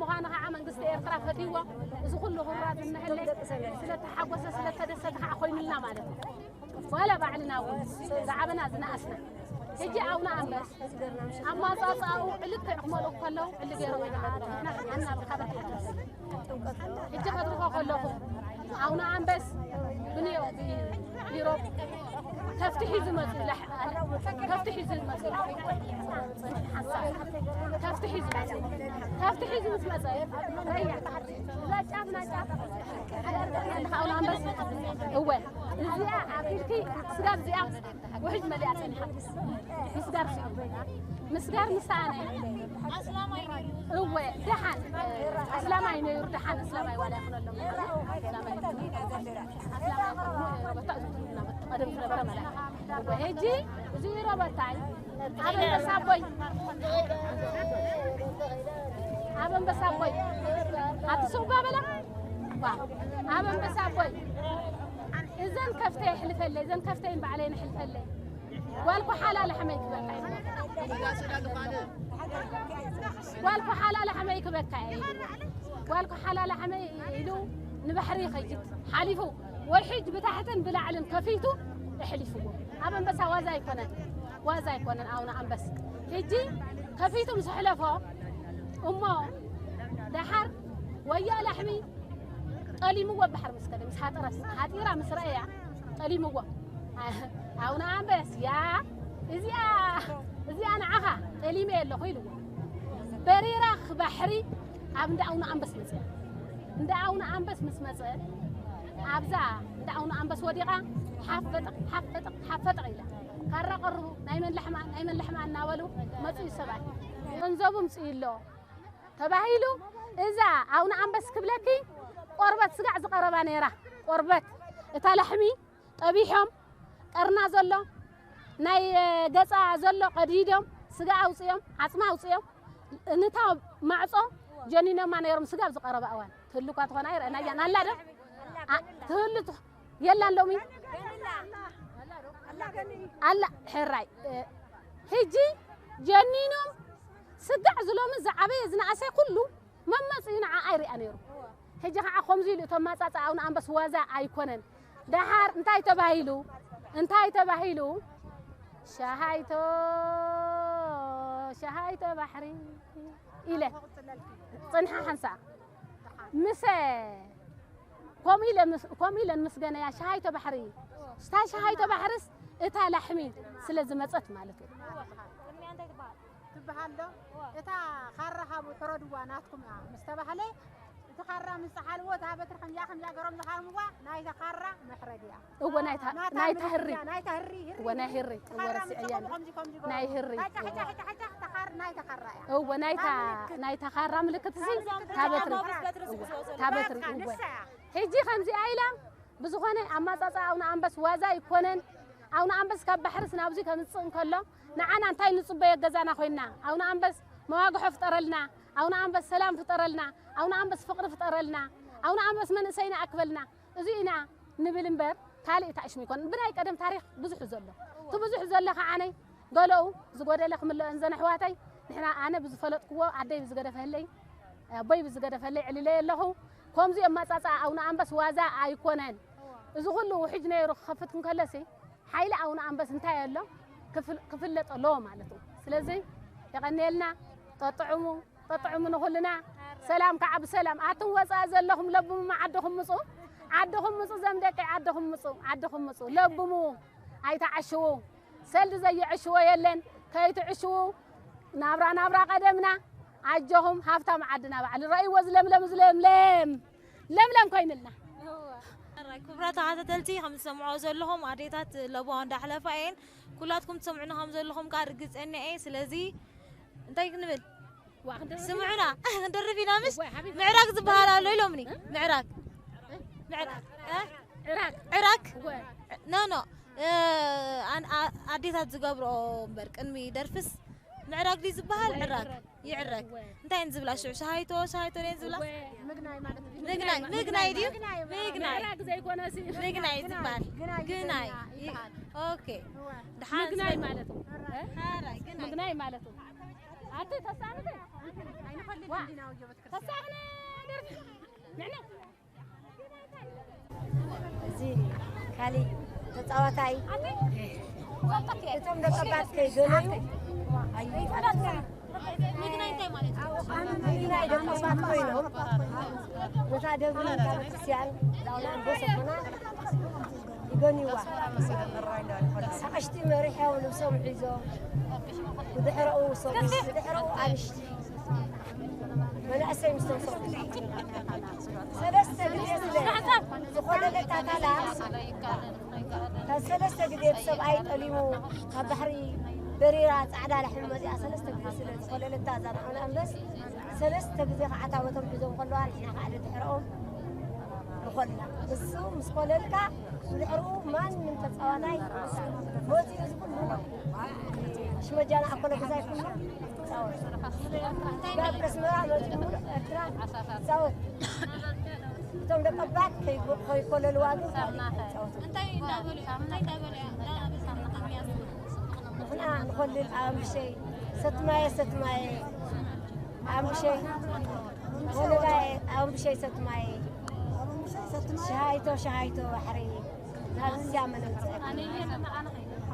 ምዃኑ ከዓ መንግስቲ ኤርትራ ፈትይዎ። እዚ ኩሉ ሁራ ዝንህለይ ስለተሓጎሰ ስለተደሰተ ከዓ ኮይኑልና ማለት እዩ። ዋላ ባዕልና እውን ዝዓበና ዝነኣስና ሕጂ ኣቡነ ኣንበስ ኣማፃፅኣኡ ዕልክዕ ክመልኡ ከለዉ ዕሊ ገይሮም ኢና ንሕና ሓና ብካበት ሕጂ ከድርኾ ከለኹ ኣቡነ ኣንበስ ብንዮ ቢሮ ከፍቲ ሒዙ መፁ። ከፍቲ ሒዙ መፁ። ከፍቲ ሒዙ መፁ። ከፍቲ ሒዙ ምስ መፀ እዛ ጫፍ ናጫፍ ኣቡነ ኣንበስ እወ እዚኣ ኣኪልኪ ስጋብ እዚኣ ውሕጅ መሊኣ ጸኒሓ። ምስጋር ስኢኑ። ምስጋር ምስ ሰኣነ እወ ደሓን ኣስላማይ ነይሩ። ደሓን ኣስላማይ ዋላ ይኹነሎም። ኣስላማይ ኣስላማይ ይኹን ሮበታ ዝብሉ ኢና በቲ ቀደም ዝነበረ መላእ እወ ሕጂ እዚ ሮበታይ ኣብ ኣንበሳ ኣቦይ ኣብ ኣንበሳ ኣቦይ ኣቲ ስውባ በላ ዋ ኣብ ኣንበሳ ኣቦይ እዘን ከፍተይ ኣሕልፈለይ እዘን ከፍተይን ባዕለይን ኣሕልፈለይ ጓል ኮሓላ ላሕመይ ክበካ እየ። ጓል ኮሓላ ላሕመይ ክበካ እየ። ጓል ኮሓላ ላሕመይ ኢሉ ንባሕሪ ይኸይድ ሓሊፉ ወርሒ ብታሕትን ብላዕልን ከፊቱ ኣሕሊፍዎ። ኣብ ኣንበሳ ዋዛ ኣይኮነን ዋዛ ኣይኮነን ኣቡነ ኣንበስ ሕጂ ከፊቱ ምስ ኣሕለፎ እሞ ደሓር ወያ ላሕሚ ጠሊምዎ ባሕሪ ምስ ከደ ምስ ሃጠረስ ሃጢራ ምስ ረኣያ ጠሊምዎ። ኣቡነ ኣንበስ ያ እዚኣ እዚኣ ንዓኻ ጠሊመ ኣለኹ ኢልዎ። በሪራ ባሕሪ ኣብ እንዳ ኣቡነ ኣንበስ መፅያ። እንዳ ኣቡነ ኣንበስ ምስ መፀ ኣብዛ እንዳ ኣቡነ ኣንበስ ወዲቓ ሓፍ በጠቕ ሓፍ በጠቕ ሓፍ በጠቕ ኢላ ካራ ቀርቡ ናይ መን ላሕማ ናይ መን ላሕማ እናበሉ መፅኡ ሰባት ገንዘቡ ምፅኡ ኣሎ። ተባሂሉ እዛ ኣቡነ ኣንበስ ክብለኪ ቆርበት ስጋዕ ዝቐረባ ነይራ። ቆርበት እታ ላሕሚ ጠቢሖም ቀርና ዘሎ ናይ ገፃ ዘሎ ቀዲዶም ስጋ ኣውፅኦም ዓፅማ ኣውፅኦም ንታ ማዕፆ ጀኒኖማ ነይሮም። ስጋ ኣብ ዝቐረባ እዋን ትህሉ እኳ ትኾን ኣይረአናያን ኣላ ዶ ትህሉ የላን ሎሚ ኣላ ሕራይ ሕጂ ጀኒኖም ስጋዕ ዝሎሚ ዝዓበየ ዝነኣሰ ኩሉ መመፅኡ ንዓኣ ይሪኣ ነይሩ። ሕጂ ከዓ ከምዚ ኢሉ እቶም ማፃፃ ኣቡነ ኣንበስ ዋዛ ኣይኮነን። ደሓር እንታይ ተባሂሉ እንታይ ተባሂሉ ሸሃይቶ ሸሃይቶ ባሕሪ ኢለ ፅንሓ ሓንሳ ምሰ ከምኡ ኢለ ምስ- ከምኡ ኢለን ምስ ገነያ ሸሃይቶ ባሕሪ ስታ ሸሃይቶ ባሕርስ እታ ላሕሚ ስለ ዝመፀት ማለት እዩ። ትበሃል ዶ? እታ ካራ ሃቡ ሕረድዋ ናትኩም እያ ምስ ተባህለ እቲ ካራ ምስ ፀሓልዎ እታ በትሪ ከምዚኣ ከምዚኣ ገሮም ዝሃርምዋ ናይታ ካራ መሕረድ እያ። እወ ናይታ ናይታ ናይታ ህሪ ምልክት እያ፣ ናይታ ህሪ ህሪ እወ ናይ ህሪ እወ ረሲዐያ ናይ ህሪ እወ ናይታ ናይታ ካራ ምልክት እዚ ታበትሪ ታበትሪ እወ ሕጂ ከምዚኣ ኢላ ብዝኾነ ኣማፃፃ ኣቡነ ኣንበስ ዋዛ ኣይኮነን። ኣቡነ ኣንበስ ካብ ባሕርስ ናብዚ ከምፅእ እንከሎ ንዓና እንታይ ንፅበዮ ገዛና ኮይንና ኣቡነ ኣንበስ መዋግሖ ፍጠረልና። ኣቡነ ኣንበስ ሰላም ፍጠረልና። ኣቡነ ኣንበስ ፍቅሪ ፍጠረልና። ኣቡነ ኣንበስ መንእሰይና ኣክበልና። እዚ ኢና ንብል እምበር ካልእ ታእሽሙ ኣይኮነን። ብናይ ቀደም ታሪኽ ብዙሕ ዘሎ እቲ ብዙሕ ዘሎ ከዓነይ ገለኡ ዝጎደለ ክምለኦ እንዘን ኣሕዋተይ ንሕና ኣነ ብዝፈለጥክዎ ኣደይ ብዝገደፈህለይ ኣቦይ ብዝገደፈለይ ዕልለየ ኣለኹ። ከምዚ ኣማፃፅኣ ኣቡነ ኣንበስ ዋዛ ኣይኮነን። እዚ ኩሉ ውሕጅ ነይሩ ክኸፍት እንከለሲ ሓይሊ ኣቡነ ኣንበስ እንታይ ኣሎ ክፍለጥ ኣለዎ ማለት እዩ። ስለዚ የቐንየልና። ጠጥዕሙ ጠጥዕሙ ንኹልና ሰላም ከዓ ብሰላም ኣቱም ወፃኢ ዘለኹም ለብሙ ዓድኹም ምፁ። ዓድኹም ምፁ ዘም ደቂ ዓድኹም ምፁ ዓድኹም ምፁ ለብሙ ኣይተዓሽዉ። ሰልዲ ዘየዕሽዎ የለን ከይትዕሽዉ ናብራ ናብራ ቀደምና ኣጆኹም ሃፍታም ዓድና ባዕሊ ረእይዎ ዝለምለም ዝለምለም ለምለም ኮይንልና። ክቡራት ተኸታተልቲ ከም ዝሰምዖ ዘለኹም ኣዴታት ለበዋ እንዳሕለፋ እየን። ኩላትኩም ትሰምዑና ከም ዘለኹም ከዓ ርግፀኛ እየ። ስለዚ እንታይ ክንብል ስምዑና ክንደርፍ ኢና ምሽ ምዕራግ ዝበሃል ኣሎ ኢሎምኒ ምዕራግ ምዕራግ ዕራክ ኖ ኖ ኣዴታት ዝገብርኦ እምበር ቅድሚ ደርፍስ ምዕራግ ድዩ ዝበሃል ዕራግ ይዕረግ እንታይ እየን ዝብላ ሽዑ ሸሃይቶ ሸሃይቶ ድየን ዝብላ ምግናይ ድዩ ምግናይ ምግናይ ዝበሃል ግናይ ኦኬ ድሓን ምግናይ ማለት ምግናይ ማለት ኣቲ ተሳንተ ተሳነ ደርፊ ንዕና እዚ ካሊእ ተጻዋታይ እቶም ደቀባት ከይገለዩ ምግናይ ደቀባት ኮይኖም ነታ ደብሪ ቤተክርስትያን ላውላ ኣንበሰ ኮና ይገንይዋ ኣቕሽቲ መሪሖም ልብሶም ሒዞም ብድሕረኡ ሰብኡስ ብድሕረኡ ኣንሽቲ መናእሰይ ምስ ተምሰቑ ሰለስተ ግዜ ስለ ዝኾለለታ ታላ ካብ ሰለስተ ግዜ ብሰብኣይ ጠሊሙ ካብ ባሕሪ በሪራ ፃዕዳ ላሕሚ መፂኣ ሰለስተ ግዜ ስለ ዝኾለለታ እዛ ንዓና ኣንበስ ሰለስተ ግዜ ከዓ ታቦቶም ሒዞም ከለዋ ንሕና ከዓ ደድሕረኦም ንኾልና ንሱ ምስ ኮለልካ ብድሕርኡ ማንም ተፃዋታይ መፂኡ እዚ ኩሉ ሽመጃና ኣኮለ ገዛይ ኩሉ ይፃወት ካብ ኣስመራ መፂኡ ሙሉእ ኤርትራ ይፃወት እቶም ደቀባት ከይኮለልዋ ግን ካልእ ኣይፃወቱን እንታይ እንዳበሉ እንታይ እንዳበሉ ንሕና ንኾልል ኣምሸይ ሰትማየ ሰትማየ ኣምሸይ ወለዳየ ኣምሸይ ሰትማየ ሸሃይቶ ሸሃይቶ ባሕሪ ናብ እስያ መነውፅአት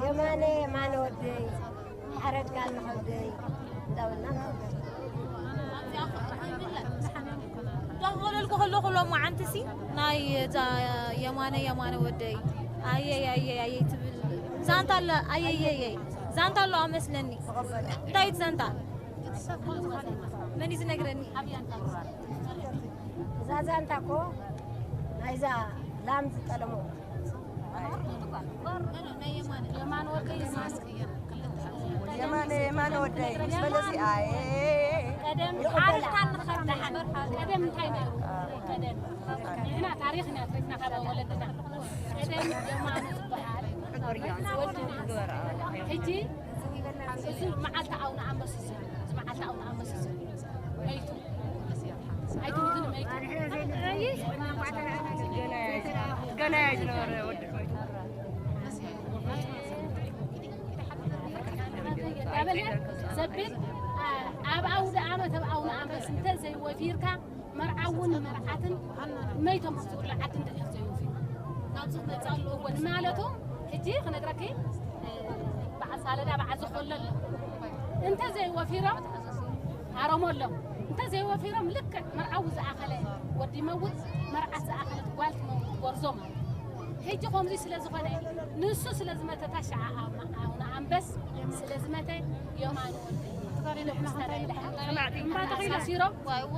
የማነ የማነ ወደይ ሓረድ ጋል ንኸብደይ እንዳበልና ንኸብደይ እንዳኸለልኩ ከለኹ ሎም መዓንትሲ ናይ እዛ የማነ የማነ ወደይ ኣየይ ኣየይ ኣየይ ትብል ዛንታ ኣለ ኣየየየይ ዛንታ ኣለዋ መስለኒ እንታይ እዩ ዛንታ መን እዩ ዝነግረኒ እዛ ዛንታ እኮ ናይዛ ላም ዝጠለሞ የማነ የማነ ወደይ ምስ በለሲ ኣየ ቀደም ሓርካ ንኸብዳ ሓበር ቀደም እንታይ ነይሩ ቀደም ንሕና ታሪኽ ኢና ትረክና ካብ ወለድና ቀደም የማኑ ዝበሃል ወዲ ሕጂ እዚ መዓልቲ ኣውነ ኣንበስ እዚ መዓልቲ ኣውነ ኣንበስ እዚ መይቱ ኣይትሙትን መይቱ ገና ዝነበረ ወዲ ዘብል ኣብ ኣውደ ኣመት ኣብ ኣውነ ኣንበስ እንተ ዘይወፊርካ መርዓ እውን መርዓትን መይቶም ዝብሉ ዓዲ እንድሕር ዘይወፊሩ ናብዚ ክመፅእ ኣለዎ ንማለቱ ሕጂ ክነግረኪ በዓል ሳለዳ በዓል ዝኾሎ ኣሎ እንተ ዘይወፊሮም ኣረሞ ኣሎ እንተ ዘይወፊሮም ልክዕ መርዓዊ ዝኣኸለ ወዲ መውት መርዓት ዝኣኸለት ጓል ትመውት ጎርዞ ማለት ሕጂ ከምዚ ስለ ዝኾነ ንሱ ስለ ዝመተታ ሸዓ ኣውና ኣንበስ ስለ ዝመተ የማን ወደይ እምባ ተኺለ ሲሮ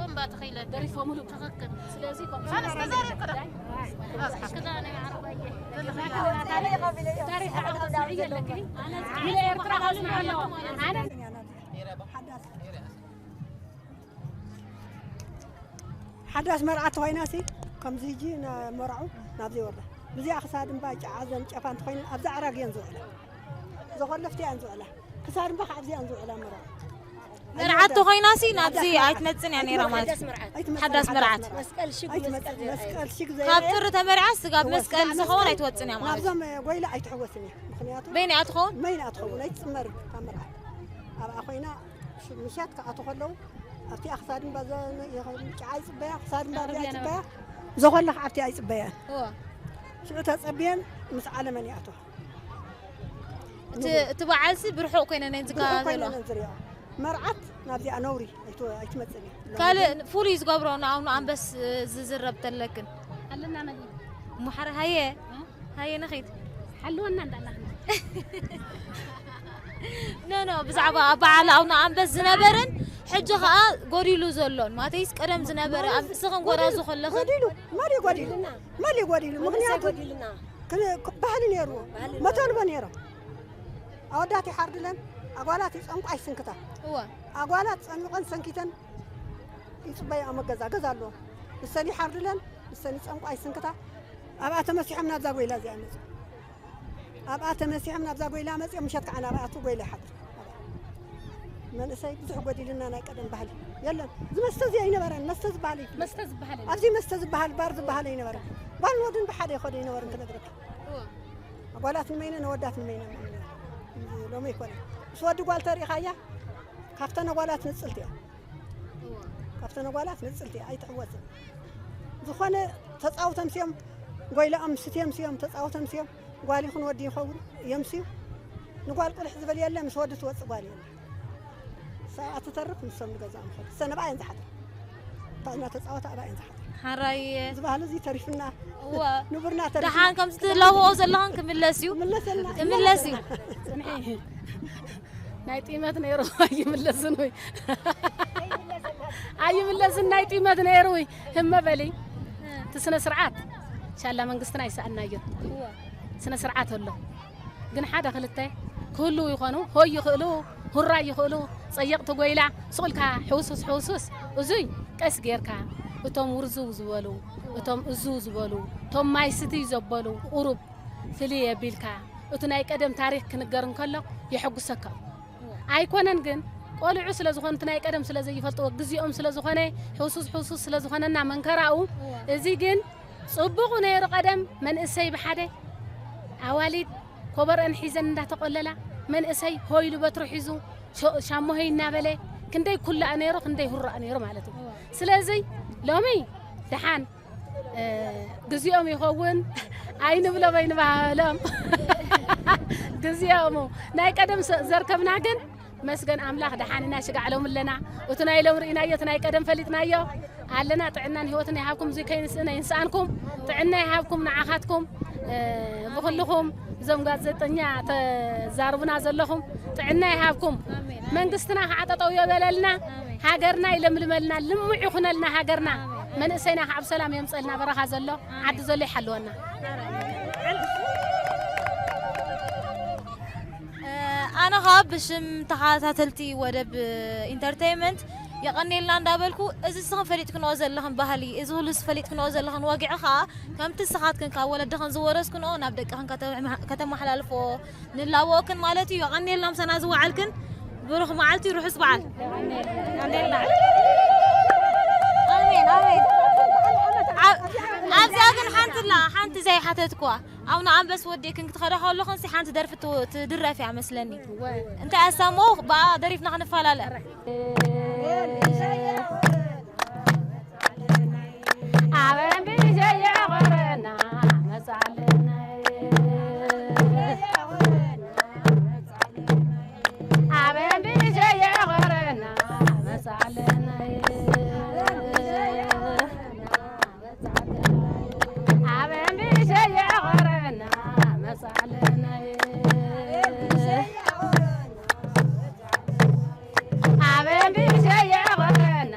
እምባ ተኺለ ደሪፎምሉ ትኽክል ስለዚ ኣነስ ተዛሪብ ክዳ ክዳ ናይ ዓረባየ ታሪኽ ዓለም ስምዒ የለክኒ ንኤርትራ ከስምዐ ኣለዎ ኣነ ሓዳስ መርዓት ተኾይናሲ ከምዚ ሕጂ መርዑ ናብዚ ይወርዳ ብዚኣ ክሳድ እምባ ጨዓዘን ጨፋ እንተኾይነን ኣብዛ ዕራግ እየን ዝውዕላ ዘኾለፍቲ እየን ዝውዕላ ክሳድ እምባ ካብዚ እየን ዝውዕላ መርዑ መርዓት ተኾይናሲ ናብዚ ኣይትመፅን እያ ነይራ ማለት ሓዳስ መርዓት መስቀል ሽግ ካብ ጥሪ ተመርዓ ስጋብ መስቀል ዝኸውን ኣይትወፅን እያ ማለት ናብዞም ጎይላ ኣይትሕወስን እያ ምክንያቱ በይን እያ ትኸውን መይን እያ ትኸውን ኣይትፅመርን ካብ መርዓት ኣብኣ ኮይና ምሻት ክኣቱ ከለዉ ኣብቲ ኣኽሳድ እምባ ጫዓ ይፅበያ ክሳድ እምባ ሪኣ ይፅበያ ዘኾላ ኣብቲ ኣይፅበያን ሽዑ ተፀብየን ምስ ዓለመን ይኣትዋ እቲ በዓልሲ ብርሑቕ ኮይነን ዝከባ ዘለዋ ዝሪኦ መርዓት ናብዚኣ ነውሪ ኣይትመፅን እዩ ካልእ ፍሉይ ዝገብሮ ንኣውኑ ኣንበስ ዝዝረብ ተለክን ኣለና መን እሞ ሓረ ሃየ ሃየ ንኺድ ሓልወና እንዳላኽና ኖ ኖ ብዛዕባ በዓል ኣውነ ኣንበስ ዝነበረን ሕጂ ከዓ ጎዲሉ ዘሎን ማተይስ ቀደም ዝነበረ ኣብ ንስኽን ጎራዙ ከለኽን ጎዲሉ መን እዩ ጎዲሉ መን እዩ ጎዲሉ ምክንያቱ ባህሊ ነይርዎ መተልቦ ነይሮም ኣወዳት ይሓርድለን ኣጓላት ይፀንቋ ይስንክታ ኣጓላት ፀሚቐን ሰንኪተን ይፅበያ ኣብ ገዛ ገዛ ኣለዎ ንሰን ይሓርድለን ንሰን ይፀንቋ ይስንክታ ኣብኣ ተመሲሖም ናብዛ ጎይላ እዚኣ መፁ ኣብኣ ተመሲሖም ናብዛ ጎይላ መፅኦም ምሸት ከዓ ናብኣቱ ጎይላ ይሓድር መንእሰይ ብዙሕ ጎዲልና ናይ ቀደም ባህሊ የለን ዝመስተ እዚ ኣይነበረን መስተ ዝበሃል መስተ ዝበሃል ኣብዚ መስተ ዝበሃል ባር ዝበሃል ኣይነበረን ጓል ወድን ብሓደ ይኸዶ ይነበርን ክነግረካ ኣጓላት ንመይነ ነወዳት ንመይነ ሎሚ ይኮነ ምስ ወዲ ጓል ተሪኢኻያ ካብተን ኣጓላት ንጽልቲ እያ። ካብተን ኣጓላት ንጽልቲ እያ፣ ኣይትዕወትን። ዝኾነ ተጻውተም ስዮም፣ ጎይላኦም ስትዮም ስዮም፣ ተጻውተም ስዮም፣ ጓል ይኹን ወዲ ይኸውን፣ እዮም ስዩ። ንጓል ቁልሕ ዝበል የለ፣ ምስ ወዲ ትወጽእ ጓል የለ። ሰብኣት ትተርፍ፣ ንሶም ንገዛኦም ይኸዱ። ሰነብኣ እየን ዝሓድራ። እታ እናተጻወታ ኣብኣ እየን ዝሓድራ። ሓራይ ዝበሃል እዚ ተሪፍና። እወ። ንቡርና ተሪፍና። ደሓን ከምዚ ትላወኦ ዘለኽን ክምለስ እዩ። ክምለሰልና። ክምለስ እዩ። ጽንሒ። ናይ ጢመት ነይሩ ኣይምለስን ወይ? ኣይምለስን ናይ ጢመት ነይሩ ወይ? ህመ በሊ። እቲ ስነ ስርዓት ሻላ መንግስትና ይሰኣናዮ። እወ። ስነ ስርዓት ኣሎ። ግን ሓደ ክልተ ክህልዉ ይኾኑ። ሆይ ይኽእሉ፣ ሁራይ ይኽእሉ። ጸየቕቲ ጎይላ፣ ስቕ ኢልካ ሕውሱስ ሕውሱስ። እዙይ ቀስ ጌርካ እቶም ውርዝው ዝበሉ፣ እቶም እዝው ዝበሉ፣ እቶም ማይ ስትይ ዘበሉ ቁሩብ ፍልይ የቢልካ። እቲ ናይ ቀደም ታሪኽ ክንገር እንከሎ የሐጉሰካ። ኣይኮነን ግን ቆልዑ ስለ ዝኾኑ፣ እቲ ናይ ቀደም ስለ ዘይፈልጥዎ፣ ግዜኦም ስለ ዝኾነ፣ ሕውሱስ ሕውሱስ ስለ ዝኾነና መንከራኡ፣ እዚ ግን ጽቡቕ ነይሩ ቀደም። መንእሰይ ብሓደ፣ ኣዋሊድ ኮበረአን ሒዘን እንዳተቆለላ፣ መንእሰይ ሆይሉ በትሩ ሒዙ ሾ-፣ ሻሞሆይ እናበለ ክንደይ ኩላእ ነይሩ፣ ክንደይ ሁራእ ነይሩ ማለት እዩ። ስለዚ ሎሚ ደሓን፣ እ፣ ግዜኦም ይኸውን ኣይንብሎም ኣይንባሃሎም። ግዜኦም ናይ ቀደም ሰ-፣ ዘርከብና ግን መስገን ኣምላኽ ደሓን ኢና፣ ሽጋዕ ሎም ኣለና። እቲ ናይ ሎም ርኢናዮ፣ እቲ ናይ ቀደም ፈሊጥናዮ ኣለና። ጥዕናን ህይወትን ይሃብኩም፣ እዚ ከይንስእነ ይንስኣንኩም። ጥዕና ይሃብኩም ንዓኻትኩም፣ እ፣ ብኹልኹም እዞም ጋዜጠኛ ተዛርቡና ዘለኹም ጥዕና ይሃብኩም። መንግስትና ከዓ ጠጠው የበለልና፣ ሃገርና ይለምልመልና፣ ልሙዕ ይኹነልና ሃገርና። መንእሰይና ከዓ ብሰላም የምፀልና፣ በረኻ ዘሎ ዓዲ ዘሎ ይሓልወና። ኣነ ኸዓ ብሽም ተኸታተልቲ ወደብ ኢንተርቴይንመንት የቐኔልና እንዳበልኩ፣ እዚ ንስኽን ፈሊጥክንኦ ዘለኽን ባህሊ፣ እዚ ኩሉ ፈሊጥክንኦ ዘለኽን ወግዒ ኸዓ ከምቲ ንስኻትክን ካብ ወለድኽን ዝወረስክንኦ ናብ ደቅኽን ከተመ-፣ ከተመሓላልፍኦ ንላወክን ማለት እዩ። የቐኔልና ምሳና ዝወዓልክን። ብሩኽ መዓልቲ፣ ርሑስ በዓል። ኣሜን፣ ኣሜን። ኣብ-፣ ኣብዚኣ ግን ሓንቲ ኣላ፣ ሓንቲ ዘይሓተትክዋ። ኣብነ ኣንበስ ወዴክን ክትኸዳ ከለኽን ሲ ሓንቲ ደርፊ ት-፣ ትድረፍ እያ መስለኒ። እንታይ ኣሳሞ ብኣ ደሪፍና ክንፈላለ። ኣበን ብሸየ ኾረና መጻለናይ። ኣበን ብሸየ ኾረና መጻለናይ። ኣበን ብሸየ ኾረና መጻለናይ። ኣበን ብሸየ ኾረና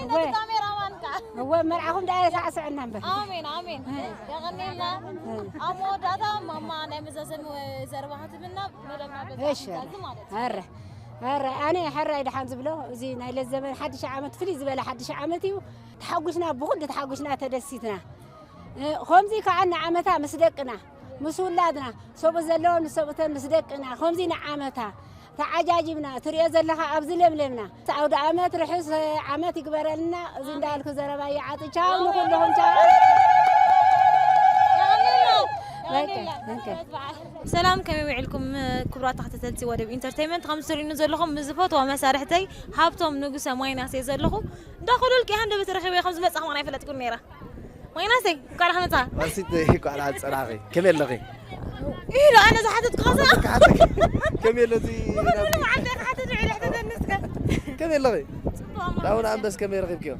እወ። ካሜራማን ከዓ። እወ፣ መርዓኹም ደኣ የሳዕስዐና እምበር። ኣሜን፣ ኣሜን። እ። የቐንየልና። እ። ኣብ መወዳእታ ማማ ናይ መዛዘሚ ዘረባ ክትብልና መደብና በዚ እሺ፣ ኣትዛዚ ማለት እዩ። ኣረ፣ ኣረ፣ ኣነ ሕራይ ደሓን ዝብሎ፣ እዚ ናይ ለዘመን ሓድሽ ዓመት ፍልይ ዝበለ ሓድሽ ዓመት እዩ። ተሓጒስና፣ ብኹሉ ተሓጒስና፣ ተደሲትና። እ፣ ከምዚ ከዓ ንዓመታ ምስ ደቅና፣ ምስ ውላድና፣ ሰብኡት ዘለዎም ምስ ሰብኡተን ምስ ደቅና፣ ከምዚ ንዓመታ ተዓጃጂብና፣ ትሪኦ ዘለኻ ኣብዚ ለምለምና። ኣውደ ዓመት ርሑስ ዓመት ይግበረልና። እዚ እንዳልኩ ዘረባ ይዓጽ። ቻው ንኹልኹም፣ ቻው። በቃ፣ በቃ። ሰላም፣ ከመይ ውዒልኩም ክቡራት ተኸታተልቲ ወደብ ኢንተርቴይንመንት? ከም ትሪእኑ ዘለኹም ምስ ዝፈትዋ መሳርሕተይ ሃብቶም ንጉሰ ማይናስ እየ ዘለኹ። እንዳ ኮለል ቂያ እንደበት ረኺበ ከም ዝመጻኹ ኣይፈለጥኩን ነይረ። ማይናሰይ፣ እንኳዕ ደሓን መጻ። ማርሲተይ፣ እንኳዕ ደሓን ጸናኺ። ከመይ ኣለኺ? ኢሉ ኣነ ዝሓተትኩ ኸሳ። ከመይ ኣለኺ? ኩሉ መዓልቲ ክሓትት ውዒለ፣ ሕተተኒ እስከ። ከመይ ኣለኺ? ጽቡቕ፣ ኣምላኽ ዳውን ይመስገን። ኣንበስ ከመይ ረኺብክዮ?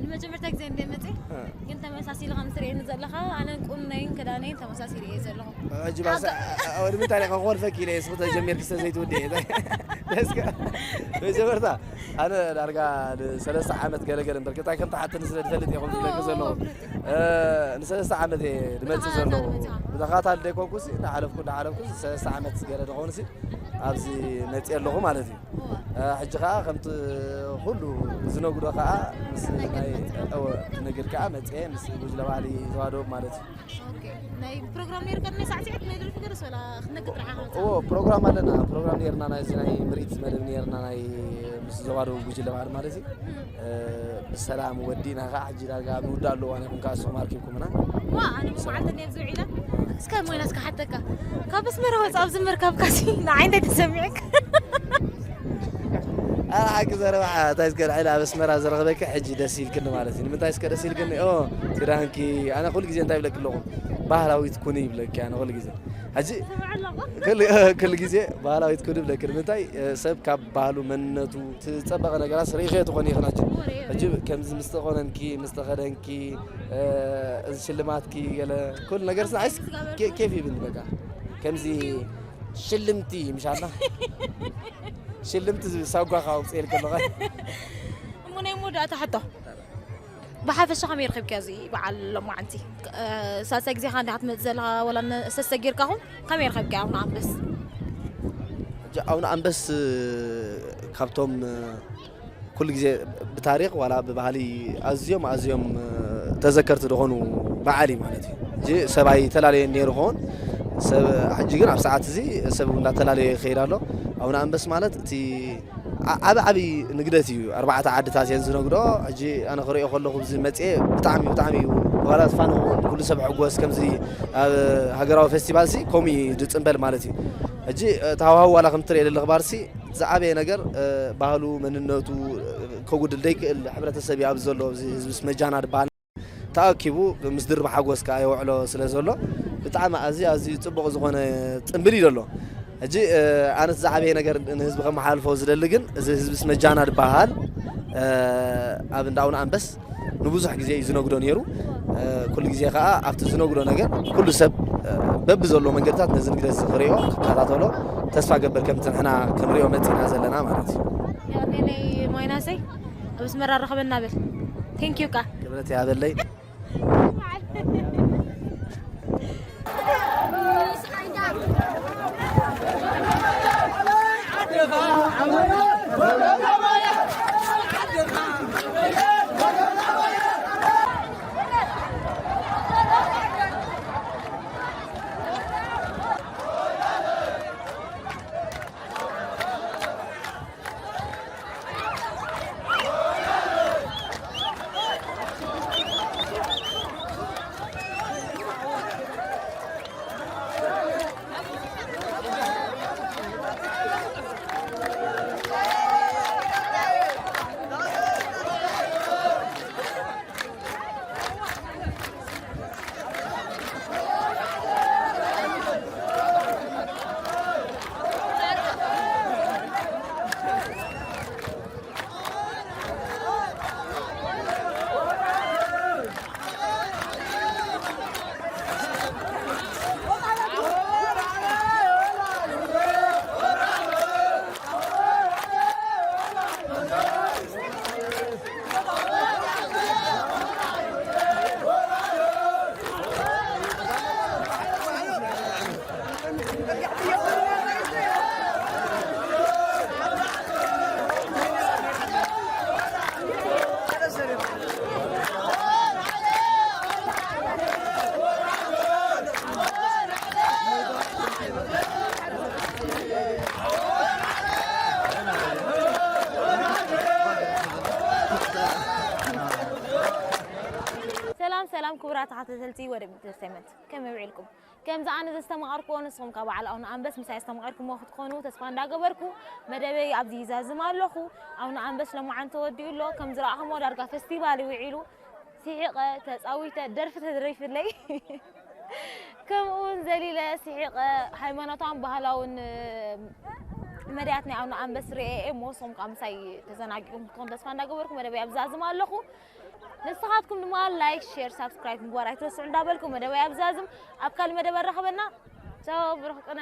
ንመጀመርታ ግዜ እንደ መጽእ፣ እ። ግን ተመሳሲልኻ ምስ ትርእየኒ ዘለኻ፣ ኣነን ቁነይን ክዳነይን ተመሳሲሉ እየ ዘለኹ። ሕጂ ባስ፣ ሓቂ። እ፣ እ፣ ንምንታይ ኢኻ ክኾልፈኪ ኢለ፣ እስኺ ተጀሚርኪ ስለ ዘይትውድኢ። እስከ፣ መጀመርታ፣ ኣነ ዳርጋ ንሰለስተ ዓመት ገለገለ እምበር፣ ከታይ ከም ትሓተኒ ስለ ዝፈልጥ እየ ከምኡ ዝብለኪ ዘለኹ። እ፣ ንሰለስተ ዓመት እየ ዝመጽእ ብተኸታታሊ ዘለኹ። መጺኻ? ብተኸታታሊ ዘይኮንኩሲ፣ እንዳሓለፍኩ፣ እንዳሓለፍኩ፣ ሰለስተ ዓመት ገለ ዝኸውን ሲ ኣብዚ መጽእ ኣለኹ ማለት እዩ። እወ። እ፣ ሕጂ ኸኣ ከምቲ ኩሉ ዝነግዶ ኸኣ ምስ ናይ ናይ መጽእ። እወ፣ ትነግድ ከኣ መጽእ ምስ ጉጅለ ባህሊ ዘዋደቡ ማለት እዩ። ኦኬ። ናይ ፕሮግራም ነይርካ ናይ ሳዕስዒት ናይ ደርፊ ገርስ ወላ ክትነግድ ጥራሕ መጽእ? እዎ፣ ፕሮግራም ኣለና። ፕሮግራም ነይርና፣ ናይ፣ ናይ ምርኢት መደብ ነይርና፣ ናይ ምስ ዘዋደቡ ጉጅለ ባህሊ ማለት እዩ። እም። እ፣ ብሰላም ወዲእና ኸዓ ሕጂ ዳርጋ ኣብ ምውዳእ ኣለዋ፣ ንኹም ከኣ ንስኹም ኣርኪብኩምና። ዋ፣ ኣነ ብመዓልቲ እንድየ ኣብዚ ውዒለ። እስከ ሞይናስ ክሓተካ። ካብ ኣስመራ ወጻእ ኣብዚ ምርካብካሲ ንዓይ እንታይ ተሰሚዕካ? ኣረ ሓቂ ዘረባ፣ እንታይ እስከ ልዕሊ ኣብ ኣስመራ ዝረኽበኪ ሕጂ ደስ ኢልክኒ ማለት እዩ። ንምንታይ እስከ ደስ ኢልክኒ? ኦ፣ ክዳንኪ፣ ኣነ ኩሉ ግዜ እንታይ ይብለኪ ኣለኹ? ባህላዊት ኩኒ ይብለኪ ኣነ ኩሉ ግዜ። ሕጂ ኩሉ፣ ኩሉ ግዜ ባህላዊት ኩኒ ይብለኪ። ንምንታይ? እ፣ ሰብ ካብ ባህሉ፣ መንነቱ፣ እቲ ዝጸበቐ ነገራት ርኢኽዮ ትኾኒ ኢኽን ሕጂ። ሕጂ ከምዚ ምስ ተኾነንኪ፣ ምስ ተኸደንኪ፣ እ፣ እዚ ሽልማትኪ ገለ ኩሉ ነገር ንዓይስ ኬ-፣ ኬፍ ይብልኒ በቃ። ከምዚ ሽልምቲ ምሻላ። ሽልምቲ ዝብል ሳጓ ካብ ኣውፅኤልኪ ኣለኹ። እሞ ናይ መወዳእታ ሕቶ። ብሓፈሻ ከመይ ረኺብክያ እዚ በዓል ሎማዓንቲ? እ፣ ሳልሳይ ግዜኻ እንዲኻ ትመጽእ ዘለኻ፣ ወላ ነ-፣ ሰሰጊርካ ኹን፣ ከመይ ረኺብክያ ኣቡነ ኣንበስ? ሕጂ ኣቡነ ኣንበስ፣ እ፣ ካብቶም፣ እ፣ ኩሉ ግዜ ብታሪኽ ዋላ ብባህሊ ኣዝዮም፣ ኣዝዮም፣ እ፣ ተዘከርቲ ዝኾኑ በዓል እዩ ማለት እዩ። ሕጂ ሰብ ኣይተላለየን ነይሩ ኸውን፣ ሰብ፣ ሕጂ ግን ኣብ ሰዓት እዚ ሰብ እንዳተላለየ ይኸይድ ኣሎ። ኣቡነ ኣንበስ ማለት እቲ ዓ-፣ ዓቢ ዓቢ ንግደት እዩ። ኣርባዕተ ዓድታት እየን ዝነግዶ። ሕጂ ኣነ ክሪኦ ከለኹ፣ እዚ መጽኤ ብጣዕሚ፣ ብጣዕሚ እዩ። ዋላ ዝፋነ እውን ኩሉ ሰብ ሕጎስ፣ ከምዚ ኣብ ሃገራዊ ፌስቲቫል ሲ ከምኡ እዩ ዝጽንበል ማለት እዩ። ሕጂ እቲ ሃዋህው ዋላ ከም ትሪኦ ዘለኺ ባርሲ፣ ዝዓበየ ነገር፣ እ፣ ባህሉ፣ መንነቱ፣ እ፣ ከጉድል ዘይክእል ሕብረተሰብ እዩ ኣብዚ ዘሎ። እዚ ህዝብስ መጃና ዝበሃል ተኣኪቡ ምስ ድርብ ሓጎስ ከኣ የውዕሎ ስለ ዘሎ፣ ብጣዕሚ ኣዝዩ፣ ኣዝዩ ጽቡቕ ዝኾነ ጽምብል እዩ ዘሎ። ሕጂ፣ እ፣ ኣነስ ዝዓበየ ነገር ንህዝቢ ከመሓላልፎ ዝደሊ ግን፣ እዚ ህዝብስ መጃና ዝበሃል፣ እ፣ ኣብ እንዳ ኣቡነ ኣንበስ ንብዙሕ ግዜ እዩ ዝነግዶ ነይሩ። እ፣ ኩሉ ግዜ ከኣ ኣብቲ ዝነግዶ ነገር ኩሉ ሰብ፣ እ፣ በብዘሎ መንገድታት ነዚ ንግደት እዚ ክሪኦ፣ ክከታተሎ ተስፋ ገብር፣ ከምቲ ንሕና ክንሪኦ መጺና ዘለና ማለት እዩ። ያኔ ናይ ማይናሰይ ኣብ ኣስመራ ረኸበና በል። ቴንኪዩ ቃ። ክብረት ያበለይ። ሰላም ክቡራት ተኸታተልቲ ወደብ ኢንተርቴይንመንት፣ ከመይ ውዒልኩም? ከምዚ ኣነ ዘስተማቐርኩዎ ንስኹም ካብ በዓል ኣቡነ ኣንበስ ምሳይ ኣስተማቒርኩምዎ ክትኮኑ ተስፋ እንዳገበርኩ፣ መደበይ ኣብዚ ይዛዝም ኣለኹ። ኣቡነ ኣንበስ ሎማዓንቲ ተወዲኡ ኣሎ። ከም ዝረኣኹምዎ ዳርጋ ፈስቲቫል እዩ ውዒሉ። ስሒቐ፣ ተጻዊተ፣ ደርፊ ተደሪፍለይ። ከምኡ እውን ዘሊለ ስሒቐ፣ ሃይማኖታውን ባህላውን መድያት ናይ ኣቡነ ኣንበስ ርእየ እየ እሞ ንስኹም ከዓ ምሳይ ተዘናጊዕኩም ክትኮኑ ተስፋ እንዳገበርኩ መደበይ ኣብዚ ይዛዝም ኣለኹ። ንስኻትኩም ድማ ላይክ፣ ሼር፣ ሳብስክራይብ ምግባር ኣይትረስዑ እንዳበልኩ መደበይ ኣብዚ ይዛዝም። ኣብ ካልእ መደብ ኣራኸበና። ቻው፣ ብሩኽ ቅነ።